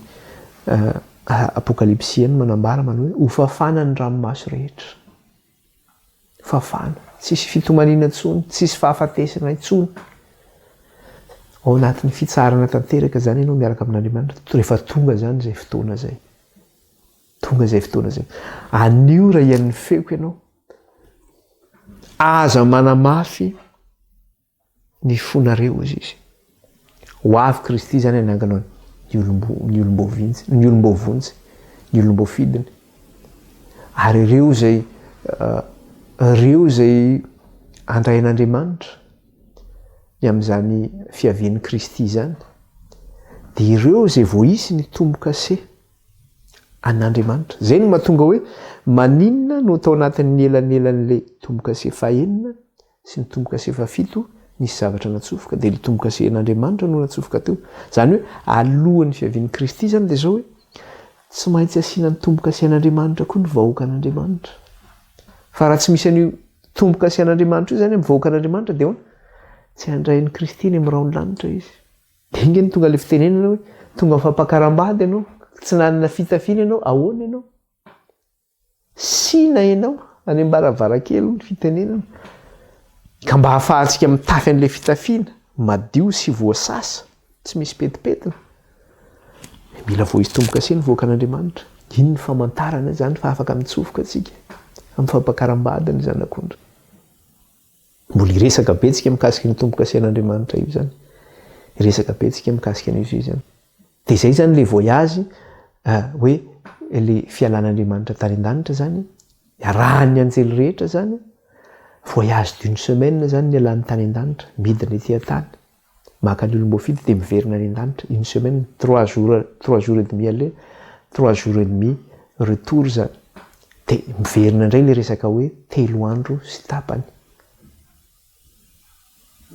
Apokalypsy any manambara manao hoe hofafana ny ranomaso rehetra. Fafana. Tsisy fitomaniana intsony, tsisy fahafatesana intsony. Ao anatin'ny fitsaharana tanteraka izany ianao miaraka amin'Andriamanitra, rehefa tonga izany izay fotoana izay. Tonga izay fotoana izay. Anio raha hihaino ny feoko ianao, aza manamafy ny fonareo hozy izy. Ho avy Kristy izany hanangana ny olom-bo, ny olom-boavinjy, ny olom-boavonjy, ny olom-boafidiny. Ary ireo izay ireo izay handray an'Andriamanitra ny amin'izany fiavian'i Kristy izany, dia ireo izay voaisy ny tombo-kase an'Andriamanitra. Izay no mahatonga hoe maninona no tao anatin'ny elanelan'ilay tombo-kase fahenina sy ny tombo-kase fahafito nisy zavatra natsofoka, dia ilay tombo-kasen'Andriamanitra no natsofoka teo. Izany hoe alohan'ny fiavian'i Kristy izany dia izao hoe tsy maintsy asiana ny tombo-kasen'Andriamanitra koa ny vahoakan'Andriamanitra. Fa raha tsy misy an'io tombo-kasen'Andriamanitra io izany amin'ny vahoakan'Andriamanitra dia ahoana? Tsy handray an'i Kristy eny amin'ny rahon'ny lanitra izy. Dia inga no tonga ilay fitenenana hoe tonga amin'ny fampakaram-bady ianao, tsy nanana fitafiana ianao, ahoana ianao? Sina ianao any am-baravarankely hoy ny fitenenana. Ka mba hahafahantsika mitafy an'ilay fitafiana madio sy voasasa, tsy misy petipetina, dia mila voizy tombo-kase ny vahoakan'Andriamanitra. Iny ny famantarana izany fa afaka mitsofoka isika amin'ny fampakaram-bady ny Zanak'ondry. Mbola hiresaka be tsika mikasika ny tombo-kasen'Andriamanitra io izany. Hiresaka be tsika mikasika an'io izany. Dia izay izany ilay voyage hoe ilay fialan'Andriamanitra tany an-danitra izany, iarahan'ny anjely rehetra izany, voyage d'une semaine izany nialany tany an-danitra, midina ety an-tany, maka ny olom-boafidy dia miverina any an-danitra, une semaine, trois jours, trois jours et demi aller, trois jours et demi retour izany. Dia miverina indray ilay resaka hoe telo andro sy tapany.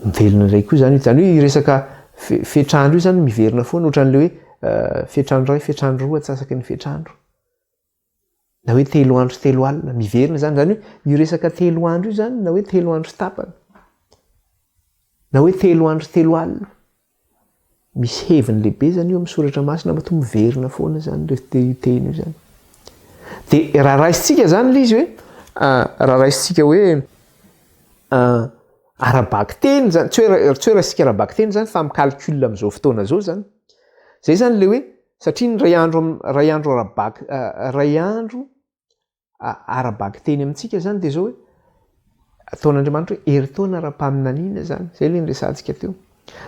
Miverina indray koa izany, izany hoe io resaka fetr'andro io izany miverina foana, ohatran'ilay hoe fetr'andro iray, fetr'andro roa, antsasaky ny fetr'andro. Na hoe telo andro sy telo alina, miverina izany, izany hoe io resaka telo andro io izany na hoe telo andro sy tapany, na hoe telo andro sy telo alina, misy heviny lehibe izany io amin'ny soratra masina matoa miverina foana izany io teny io izany. Dia raha raisintsika izany ilay izy hoe, raha raisintsika hoe ara-bakiteny izany, tsy hoe tsy hoe raisintsika ara-bakiteny izany fa amin'ny calcul amin'izao fotoana izao izany, izay izany ilay hoe Satria ny iray andro iray andro ara-bak iray andro ara-bakiteny amintsika izany dia izao hoe ataon'Andriamanitra hoe herintaona ara-paminaniana izany. Izay ilay niresahantsika teo.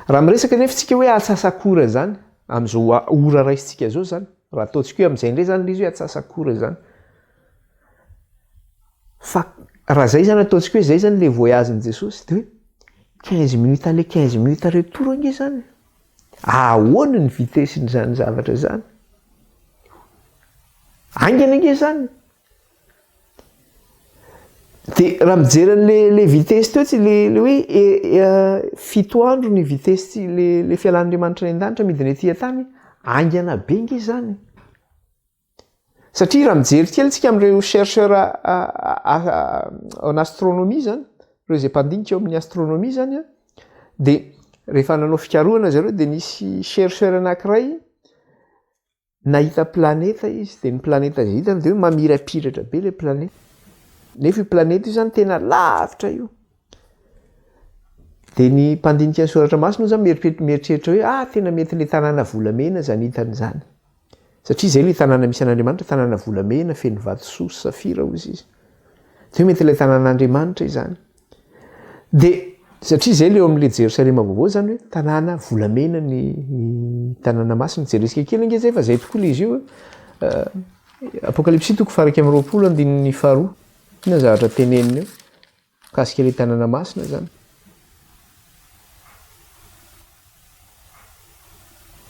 Raha miresaka anefa isika hoe atsasak'ora izany, amin'izao ora raisintsika izao izany, raha ataontsika hoe amin'izay indray izany ilay izy hoe atsasak'ora izany. Fa raha izay izany ataontsika hoe izay izany ilay voyage-n'i Jesosy dia hoe 15 minutes aller 15 minutes retour ange izany. Ahoana ny vitesse-n'izany zavatra izany? Haingana ange izany. Dia raha mijery an'le le vitesse teo tsy le le hoe e, e, fito andro ny vitesse tsy le le fialan'Andriamanitra any an-danitra midina ety an-tany, haingana be ange izany. Satria raha mijery kely tsika amin'ireo chercheur en astronomie zany, ireo izay mpandinika eo amin'ny astronomie zany an, dia rehefa nanao fikarohana zareo dia nisy chercheur anankiray nahita planeta izy, dia ny planeta izay hitany dia hoe mamirapiratra be ilay planeta. Nefa io planeta io zany tena lavitra io. Dia ny mpandinika ny soratra masina moa zany mieritreritra hoe ah tena mety ilay tanàna volamena izany hitany izany. Satria izay ilay tanàna misy an'Andriamanitra, tanàna volamena, feno vatosoa sy safira, hoy izy. Dia hoe mety ilay tanàn'Andriamanitra izany. Dia satria izay ilay eo amin'ilay Jerosalema vaovao izany hoe tanàna volamena ny tanàna masina. Jerentsika kely ange izay fa izay tokoa ilay izy io. Apokalypsy toko faha-21 andininy faharoa. Inona ny zavatra teneniny eo? Mikasika ilay tanàna masina izany.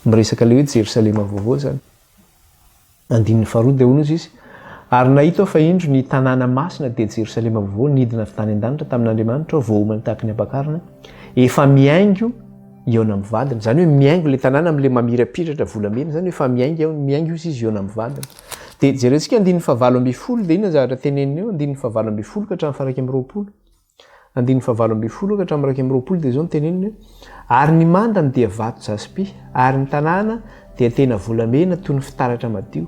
Miresaka ilay hoe Jerosalema vaovao izany. Andininy faharoa dia hoy izy, Ary nahita aho fa indro ny tanàna masina dia Jerosalema vaovao nidina avy tany an-danitra tamin'Andriamanitra aho voaomana tahaka ny ampakarina, efa mihaingo hihaona amin'ny vadiny. Izany hoe mihaingo ilay tanàna amin'ilay mamirapiratra volamena izany hoe efa mihaingo, mihaingo izy hihaona amin'ny vadiny. Dia jerentsika andininy fahavalo ambin'ny folo dia inona ny zavatra teneniny eo? Andininy fahavalo ambin'ny folo ka hatramin'ny faha-21. Andininy fahavalo ambin'ny folo ka hatramin'ny 21 dia izao no teneniny hoe, Ary ny mandany dia vato jaspy, ary ny tanàna dia tena volamena toy ny fitaratra madio.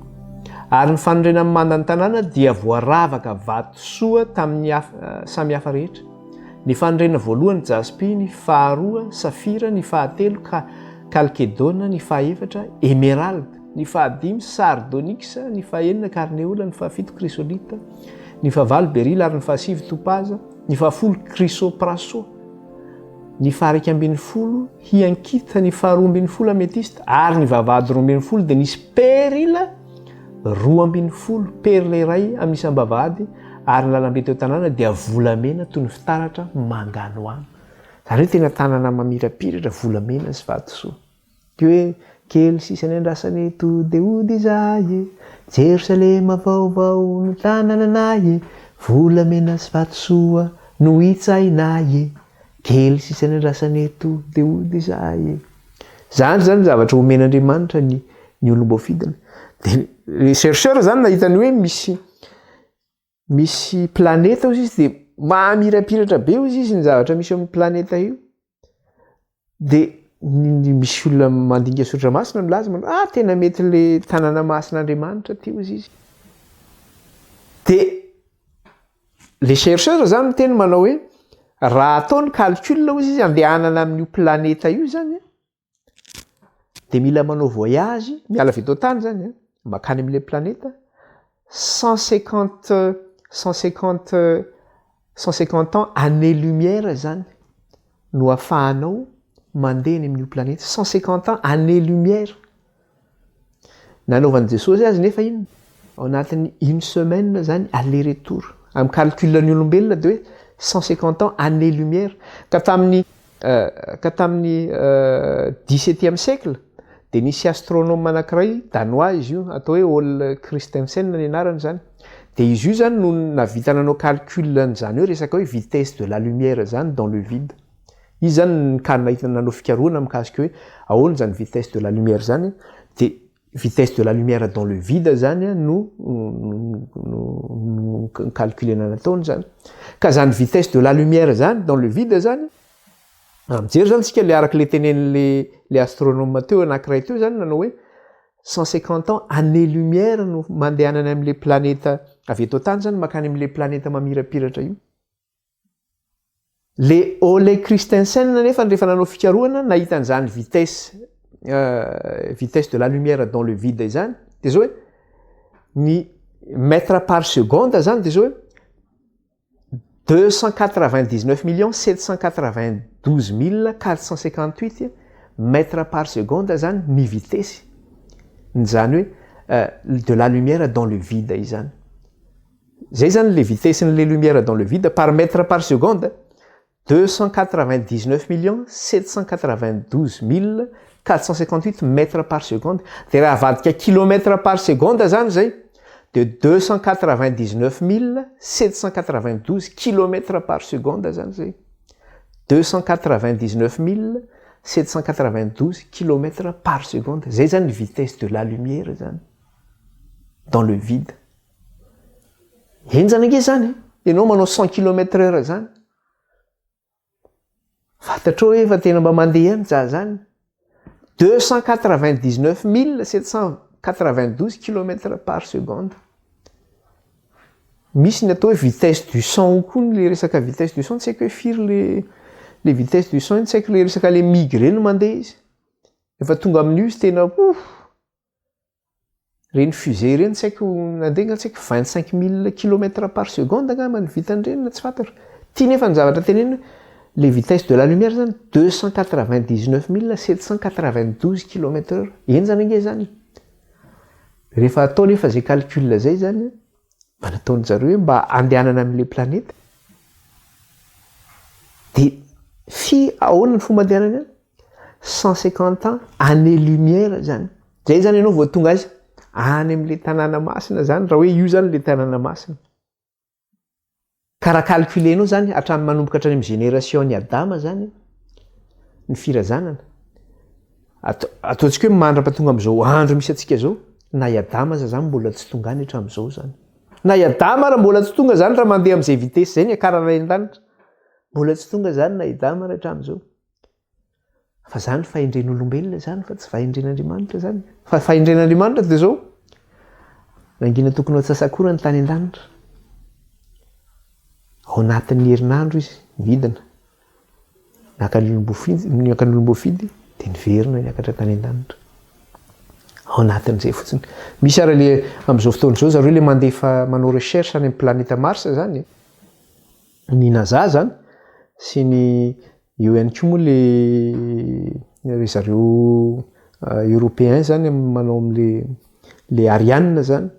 Ary ny fanorenan'ny mandan'ny tanàna dia voaravaka vato soa tamin'ny samy hafa rehetra. Ny fanorenana voalohany jaspy, ny faharoa safira, ny fahatelo kalkedona, ny fahefatra emeralda. Ny fahadimy, sardonyx, ny fahenina, karneola, ny fahafito, krysolita, ny fahavalo, beryl, ary ny fahasivy, topaza, ny fahafolo, krysopraso, ny faharaika ambin'ny folo, hiankita, ny faharoa ambin'ny folo, ametista, ary ny vavahady 12 dia nisy perila 12, perla iray amin'ny isam-bavahady, ary ny lalambe teo an-tanàna dia volamena toy ny fitaratra manganohano. Izany hoe tena tanana mamirapiratra volamena sy vatosoa. Ty hoe kely sisa ny andrasana eto dia hody izahay e, Jerosalema vaovao no tanananay e, volamena sy vatosoa no hitsahinay e, kely sisa ny andrasana eto dia hody izahay e. Zany zany zavatra omen'Andriamanitra ny ny olom-boafidiny. Dia les chercheurs zany nahita ny hoe misy misy planeta hozy izy dia mamirapiratra be hozy izy ny zavatra misy eo amin'ny planeta io. Dia ny misy olona mandinika soratra masina milaza manao ah tena mety le tanàna masina Andriamanitra ty hozy izy. Dia le chercheur zany miteny manao hoe raha atao ny calcul hozy izy andehanana amin'io planeta io zany dia mila manao voyage, miala avy eto an-tany zany an, mankany amin'ilay planeta, 150, 150, 150 ans année lumière zany no ahafahanao mandeha any amin'io planeta, 150 ans année lumière. Nanaovan'i Jesosy azy nefa inona? Ao anatin'ny une semaine zany aller retour. Amin'ny calcul ny olombelona dia hoe 150 ans année lumière. Ka tamin'ny ka tamin'ny dix-septième siècle dia nisy astronome anankiray danois izy io atao hoe Ole Christensen ny anarany zany. Dia izy io zany no nahavita nanao calcul an'izany hoe resaka hoe vitesse de la lumière zany dans le vide. Izy zany ka nahita nanao fikarohana mikasika hoe ahoana izany vitesse de la lumière zany dia. vitesse de la lumière dans le vide zany no no calculena nataony zany. Ka zany vitesse de la lumière zany dans le vide zany, raha mijery zany tsika le araka le tenenin'le le astronome teo anankiray teo zany nanao hoe 150 ans année lumière no mandehanany am'le planeta avy eto an-tany zany mankany am'le planeta mamirapiratra io. Le Ole Christensen nefa rehefa nanao fikarohana nahita an'izany vitesse vitesse de la lumière dans le vide izany, de zao hoe ny mètre par seconde zany, de zao hoe 299 792 458 mètre par seconde zany ny vitesse zany hoe de la lumière dans le vide izany. Zay zany le vitesse n'le lumière dans le vide par mètre par seconde, 299 792 458 mètres par seconde. De raha avadika kilomètre par seconde zany zay, de 299 792 kilomètres par seconde zany zay, 299 792 kilomètres par seconde. Zay zany ny vitesse de la lumière zany dans le vide. Eny zany ange zany ianao manao 100 kilomètres heure zany, fantatrao hoe efa tena mba mandeha any za zany. 299 792 kilomètres par seconde. Misy ny atao hoe vitesse du son koa, ny le resaka vitesse du son, tsy haiko hoe firy le vitesse du son iny, tsy haiko le resaka le MiG reny mandeha izy efa tonga amin'io izy, tena ouf, reny fusée reny tsy haiko nandeha nga, tsy haiko, 25 000 kilomètres par seconde angamba ny vitan'ireny na tsy fantatra ty. Nefa ny zavatra teneny hoe le vitesse de la lumière zany 299 792 kilomètres heure. Eny zany ange zany rehefa atao nefa zay calcul zay zany mba nataony zareo hoe mba andehanana am'le planeta, de fi ahoana ny fomba andehanany any? 150 ans année lumière zany zay zany ianao vao tonga azy any am'le tanàna masina zany, raha hoe io zany le tanàna masina. Ka raha calculenao zany hatramy manomboka hatrany amy génération ny Adama zany ny firazanana, ataontsika hoe mandra-pahatonga am'izao andro misy atsika zao, na i Adama za zany mbola tsy tonga any hatram'izao zany, na i Adama raha mbola tsy tonga zany raha mandeha am'izay vitesse zay ny akarana an-danitra, mbola tsy tonga zany na i Adama raha hatram'izao. Fa zany fahendren'olombelona zany fa tsy fahendren'Andriamanitra zany. Fa fahendren'Andriamanitra de zao: nangina tokony ho antsasakora ny tany an-danitra, ao anatin'ny herinandro izy midina naka ny olom-boafidy, naka ny olom-boafidy, de niverina niakatra tany an-danitra ao anatin'izay fotsiny. Misy ara le am'izao fotoana zao zareo le mandefa manao recherche any amy planeta Mars zany, ny NASA zany sy ny eo ihany koa moa le ry zareo européen zany manao am'le le Ariane zany,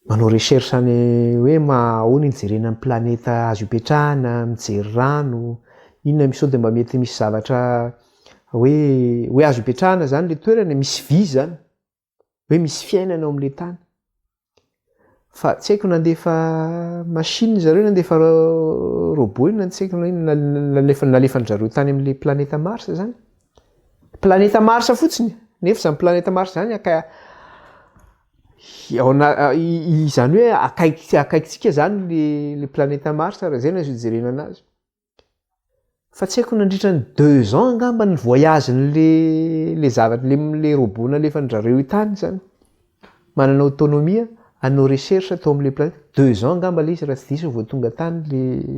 manao recherche any hoe ma ahoana hijerena ny planeta azo ipetrahana, mijery rano inona misy sao de mba mety misy zavatra hoe azo ipetrahana zany le toerana, misy vie zany, hoe misy fiainana ao am'le tany. Fa tsy haiko nandefa machine zareo, nandefa robot io na tsy haiko nalefa nalefan-drareo tany am'le planeta Mars zany, planeta Mars fotsiny. Nefa zany planeta Mars zany aka ao ana izany hoe akaiky akaikitsika zany le planeta Mars raha zay no azo ijerena anazy. Fa tsy haiko nandritra ny 2 ans angamba ny voyage-n'le le zavatra le robot nalefan-drareo io tany zany manana autonomie hanao recherche atao am'le planète, 2 ans angamba le izy raha tsy diso vao tonga tany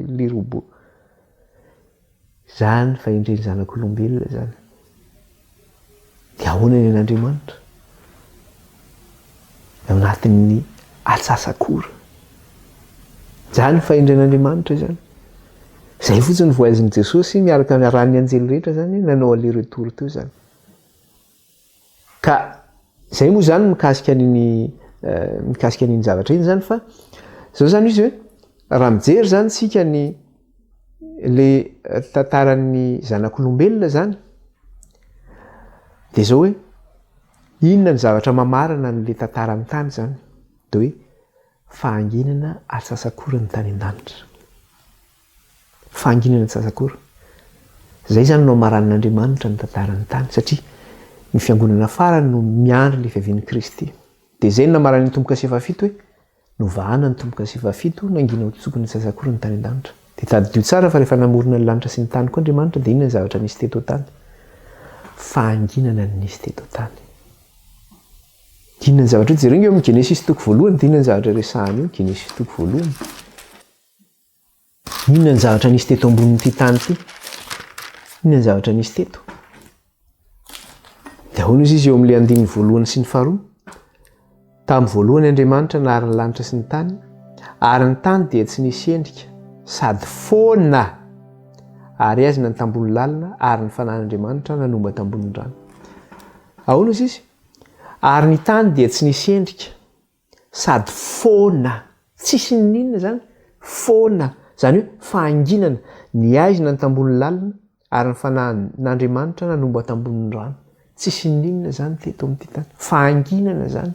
le robot zany. Fahendreny zanak'olombelona zany, de ahoana ny an'Andriamanitra anatin'ny atsasakora zany? Fahendren'Andriamanitra zany zay fotsiny voyage-ny Jesosy miaraka miarahan'ny anjely rehetra zany nanao aller retour teo zany. Ka zay moa zany mikasika an'iny mikasika an'iny zavatra iny zany. Fa zao zany izy hoe raha mijery zany tsika ny le tantaran'ny zanak'olombelona zany, de zao hoe inona ny zavatra mamarana n'le tantaran'ny tany zany? De hoe fahanginana atsasakora ny tany an-danitra, fahanginana atsasakora zay zany no amaran'Andriamanitra ny tantaran'ny tany, satria Ny fiangonana farany no miandry ilay fiavian'i Kristy. Dia izay no namaran'ny tombo-kase fahafito hoe, Novahana ny tombo-kase fahafito, nangina ho tsokony antsasak'ora ny tany an-danitra. Dia tadidio tsara fa rehefa namorona ny lanitra sy ny tany koa Andriamanitra dia inona ny zavatra nisy teto an-tany? Fahanginana no nisy teto an-tany. Inona ny zavatra io? Jereo ange eo amin'ny Genesisy toko voalohany dia inona ny zavatra resahana eo? Genesisy toko voalohany. Inona ny zavatra nisy teto ambonin'ity tany ity? Inona ny zavatra nisy teto? Dia ahoana izy izy eo amin'ilay andininy voalohany sy ny faharoa? Tamin'ny voalohany Andriamanitra nahary ny lanitra sy ny tany, ary ny tany dia tsy nisy endrika, sady foana, ary aizina ny tambony lalina, ary ny fanahin'Andriamanitra nanomba tambonin'ny rano. Ahoana izy izy? Ary ny tany dia tsy nisy endrika, sady foana, tsisy n'inon'inona izany, foana, izany hoe fahanginana, ny haizina ny tambony lalina ary ny fanahin'Andriamanitra nanomba tambonin'ny rano, tsisy n'inon'inona izany teto amin'ity tany, fahanginana izany.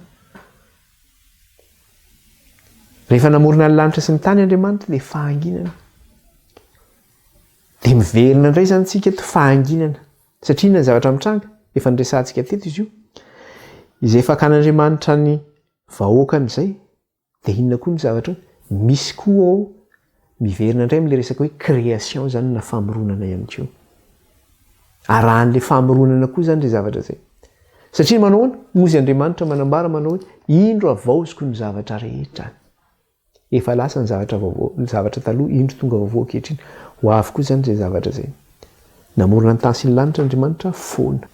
Rehefa namorona ny lanitra sy ny tany Andriamanitra dia fahanginana. Dia miverina indray izany tsika eto fahanginana. Satria inona ny zavatra mitranga? Efa niresahantsika teto izy io. Izay fakan'Andriamanitra ny vahoakany izay, dia inona koa ny zavatra eo? Misy koa ao miverina indray amin'ilay resaka hoe création izany na famoronana ihany koa. Arahan'ilay famoronana koa izany ilay zavatra izay. Satria manao ahoana? Hozy Andriamanitra manambara manao hoe indro havaoziko ny zavatra rehetra. Efa lasa ny zavatra vaovao, ny zavatra taloha indro tonga vaovao ankehitriny. Ho avy koa izany izay zavatra izay. Namorona ny tany sy ny lanitra Andriamanitra foana.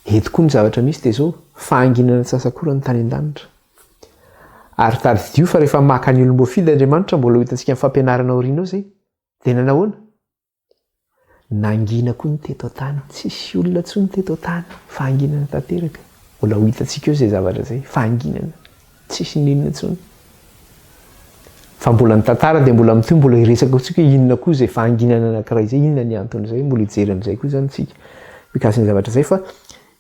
Eto koa ny zavatra misy dia izao, fahanginana antsasak'ora ny tany an-danitra. Ary tadidio fa rehefa maka ny olom-boafidy Andriamanitra, mbola ho hitantsika amin'ny fampianarana aoriana ao izay, dia nanahoana? Nangina koa ny teto an-tany, tsisy olona intsony teto an-tany, fahanginana tanteraka. Mbola ho hitantsika eo izay zavatra izay, fahanginana, tsisy n'inona intsony. Fa mbola ny tantara dia mbola mitohy, mbola hiresaka koa tsika hoe inona koa izay fahanginana anankiray izay, inona ny anton'izay, mbola hijery an'izay koa izany tsika mikasika ny zavatra izay fa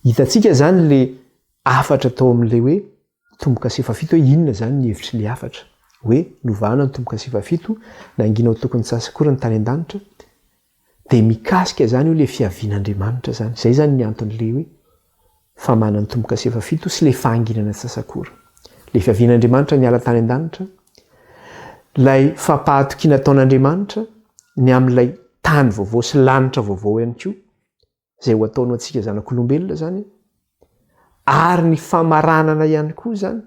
hitantsika izany le hafatra tao amin'ilay hoe Tombo-kase fahafito hoe inona izany ny hevitr'ilay hafatra? Hoe novahana ny tombo-kase fahafito, nangina ho tokony tsy akory ny tany an-danitra, dia mikasika izany io ilay fiavian'Andriamanitra izany. Izay izany ny anton'ilay hoe famahana ny tombo-kase fahafito sy ilay fahanginana tsy akory. Ilay fiavian'Andriamanitra niala tany an-danitra, ilay fampahatokiana ataon'Andriamanitra ny amin'ilay tany vaovao sy lanitra vaovao ihany koa, izay ho ataony ho antsika zanak'olombelona izany, ary ny famaranana ihany koa izany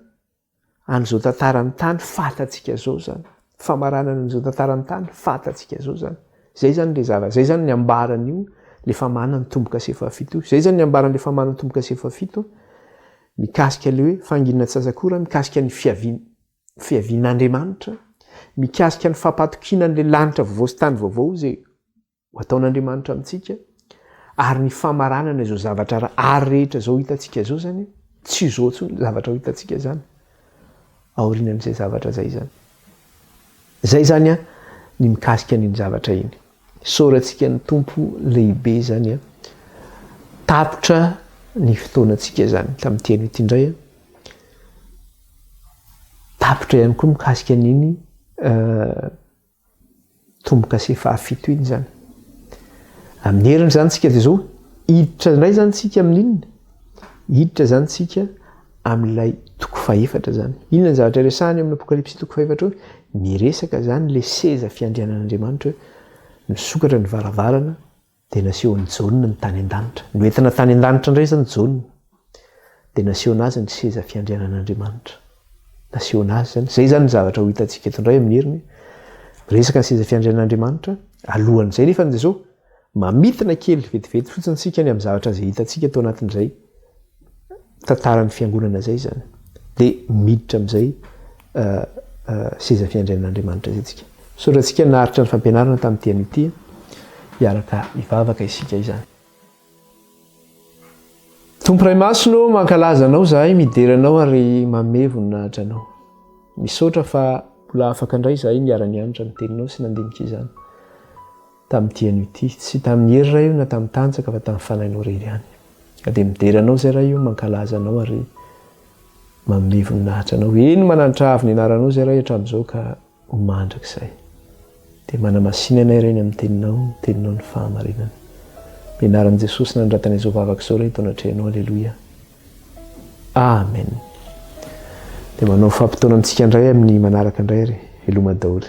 an'izao tantaran'ny tany fantatsika izao izany. Famaranana an'izao tantaran'ny tany fantatsika izao izany. Izay izany ilay zava, izay izany ny ambaran'io ilay famahana ny tombo-kase fahafito io. Izay izany ny ambaran'ilay famahana ny tombo-kase fahafito mikasika ilay hoe fanginana tsy sasak'ora, mikasika ny fiavian fiavian'Andriamanitra, mikasika ny fampatokiana an'ilay lanitra vaovao sy tany vaovao izay ho ataon'Andriamanitra amintsika, ary ny famaranana izao zavatra ary rehetra izao hitantsika izao izany, tsy izao intsony ny zavatra ho hitantsika izany, aorianan'izay zavatra izay izany. Izay izany an, ny mikasika an'iny zavatra iny. Isaorantsika ny Tompo lehibe izany an. Tapitra ny fotoanantsika izany tamin'ity anio ity indray an. Tapitra ihany koa mikasika an'iny Tombo-kase fahafito iny izany. Amin'ny heriny izany tsika dia izao, hiditra indray izany tsika amin'inona? Hiditra izany tsika amin'ilay toko fahefatra izany. Inona ny zavatra resahany amin'ny Apokalypsy toko fahefatra eo? Miresaka izany ilay seza fiandrianan'Andriamanitra hoe misokatra ny varavarana Dia nasehon'i Jaona ny tany an-danitra. Noentina tany an-danitra indray izany Jaona. Dia nasehona azy ny seza fiandrianan'Andriamanitra. Nasehona azy izany. Izay izany ny zavatra ho hitantsika eto indray amin'ny heriny. Miresaka ny seza fiandrianan'Andriamanitra. Alohan'izay nefa dia izao, mamintina kely vetivety fotsiny isika ny amin'ny zavatra izay hitantsika tao anatin'izay tantaran'ny fiangonana izay izany. Dia miditra amin'izay seza fiandrianan'Andriamanitra izay tsika. Misaotra antsika naharitra ny fampianarana tamin'ity anio ity. Hiaraka hivavaka isika izany. Tompo Ray Masina ô, mankalaza Anao izahay, midera Anao ary manome voninahitra Anao. Misaotra fa mbola afaka indray izahay niara-nianatra ny Teninao sy nandinika izany tamin'ity anio ity. Tsy tamin'ny hery Ray o na tamin'ny tanjaka fa tamin'ny Fanahinao irery ihany. Ka dia midera Anao izahay Ray o, mankalaza Anao ary manome voninahitra Anao. Eny, mananitra avo ny anaranao izahay Ray hatramin'izao ka ho mandrakizay. Dia manamasina anay Ray ny amin'ny Teninao, ny Teninao ny fahamarinana. Amin'ny anaran'i Jesosy nanoratana izao vavaka izao Ray eto anatrehanao. Aleloia. Amen. Dia manao fampitaona amintsika indray amin'ny manaraka indray ary. Veloma daholo.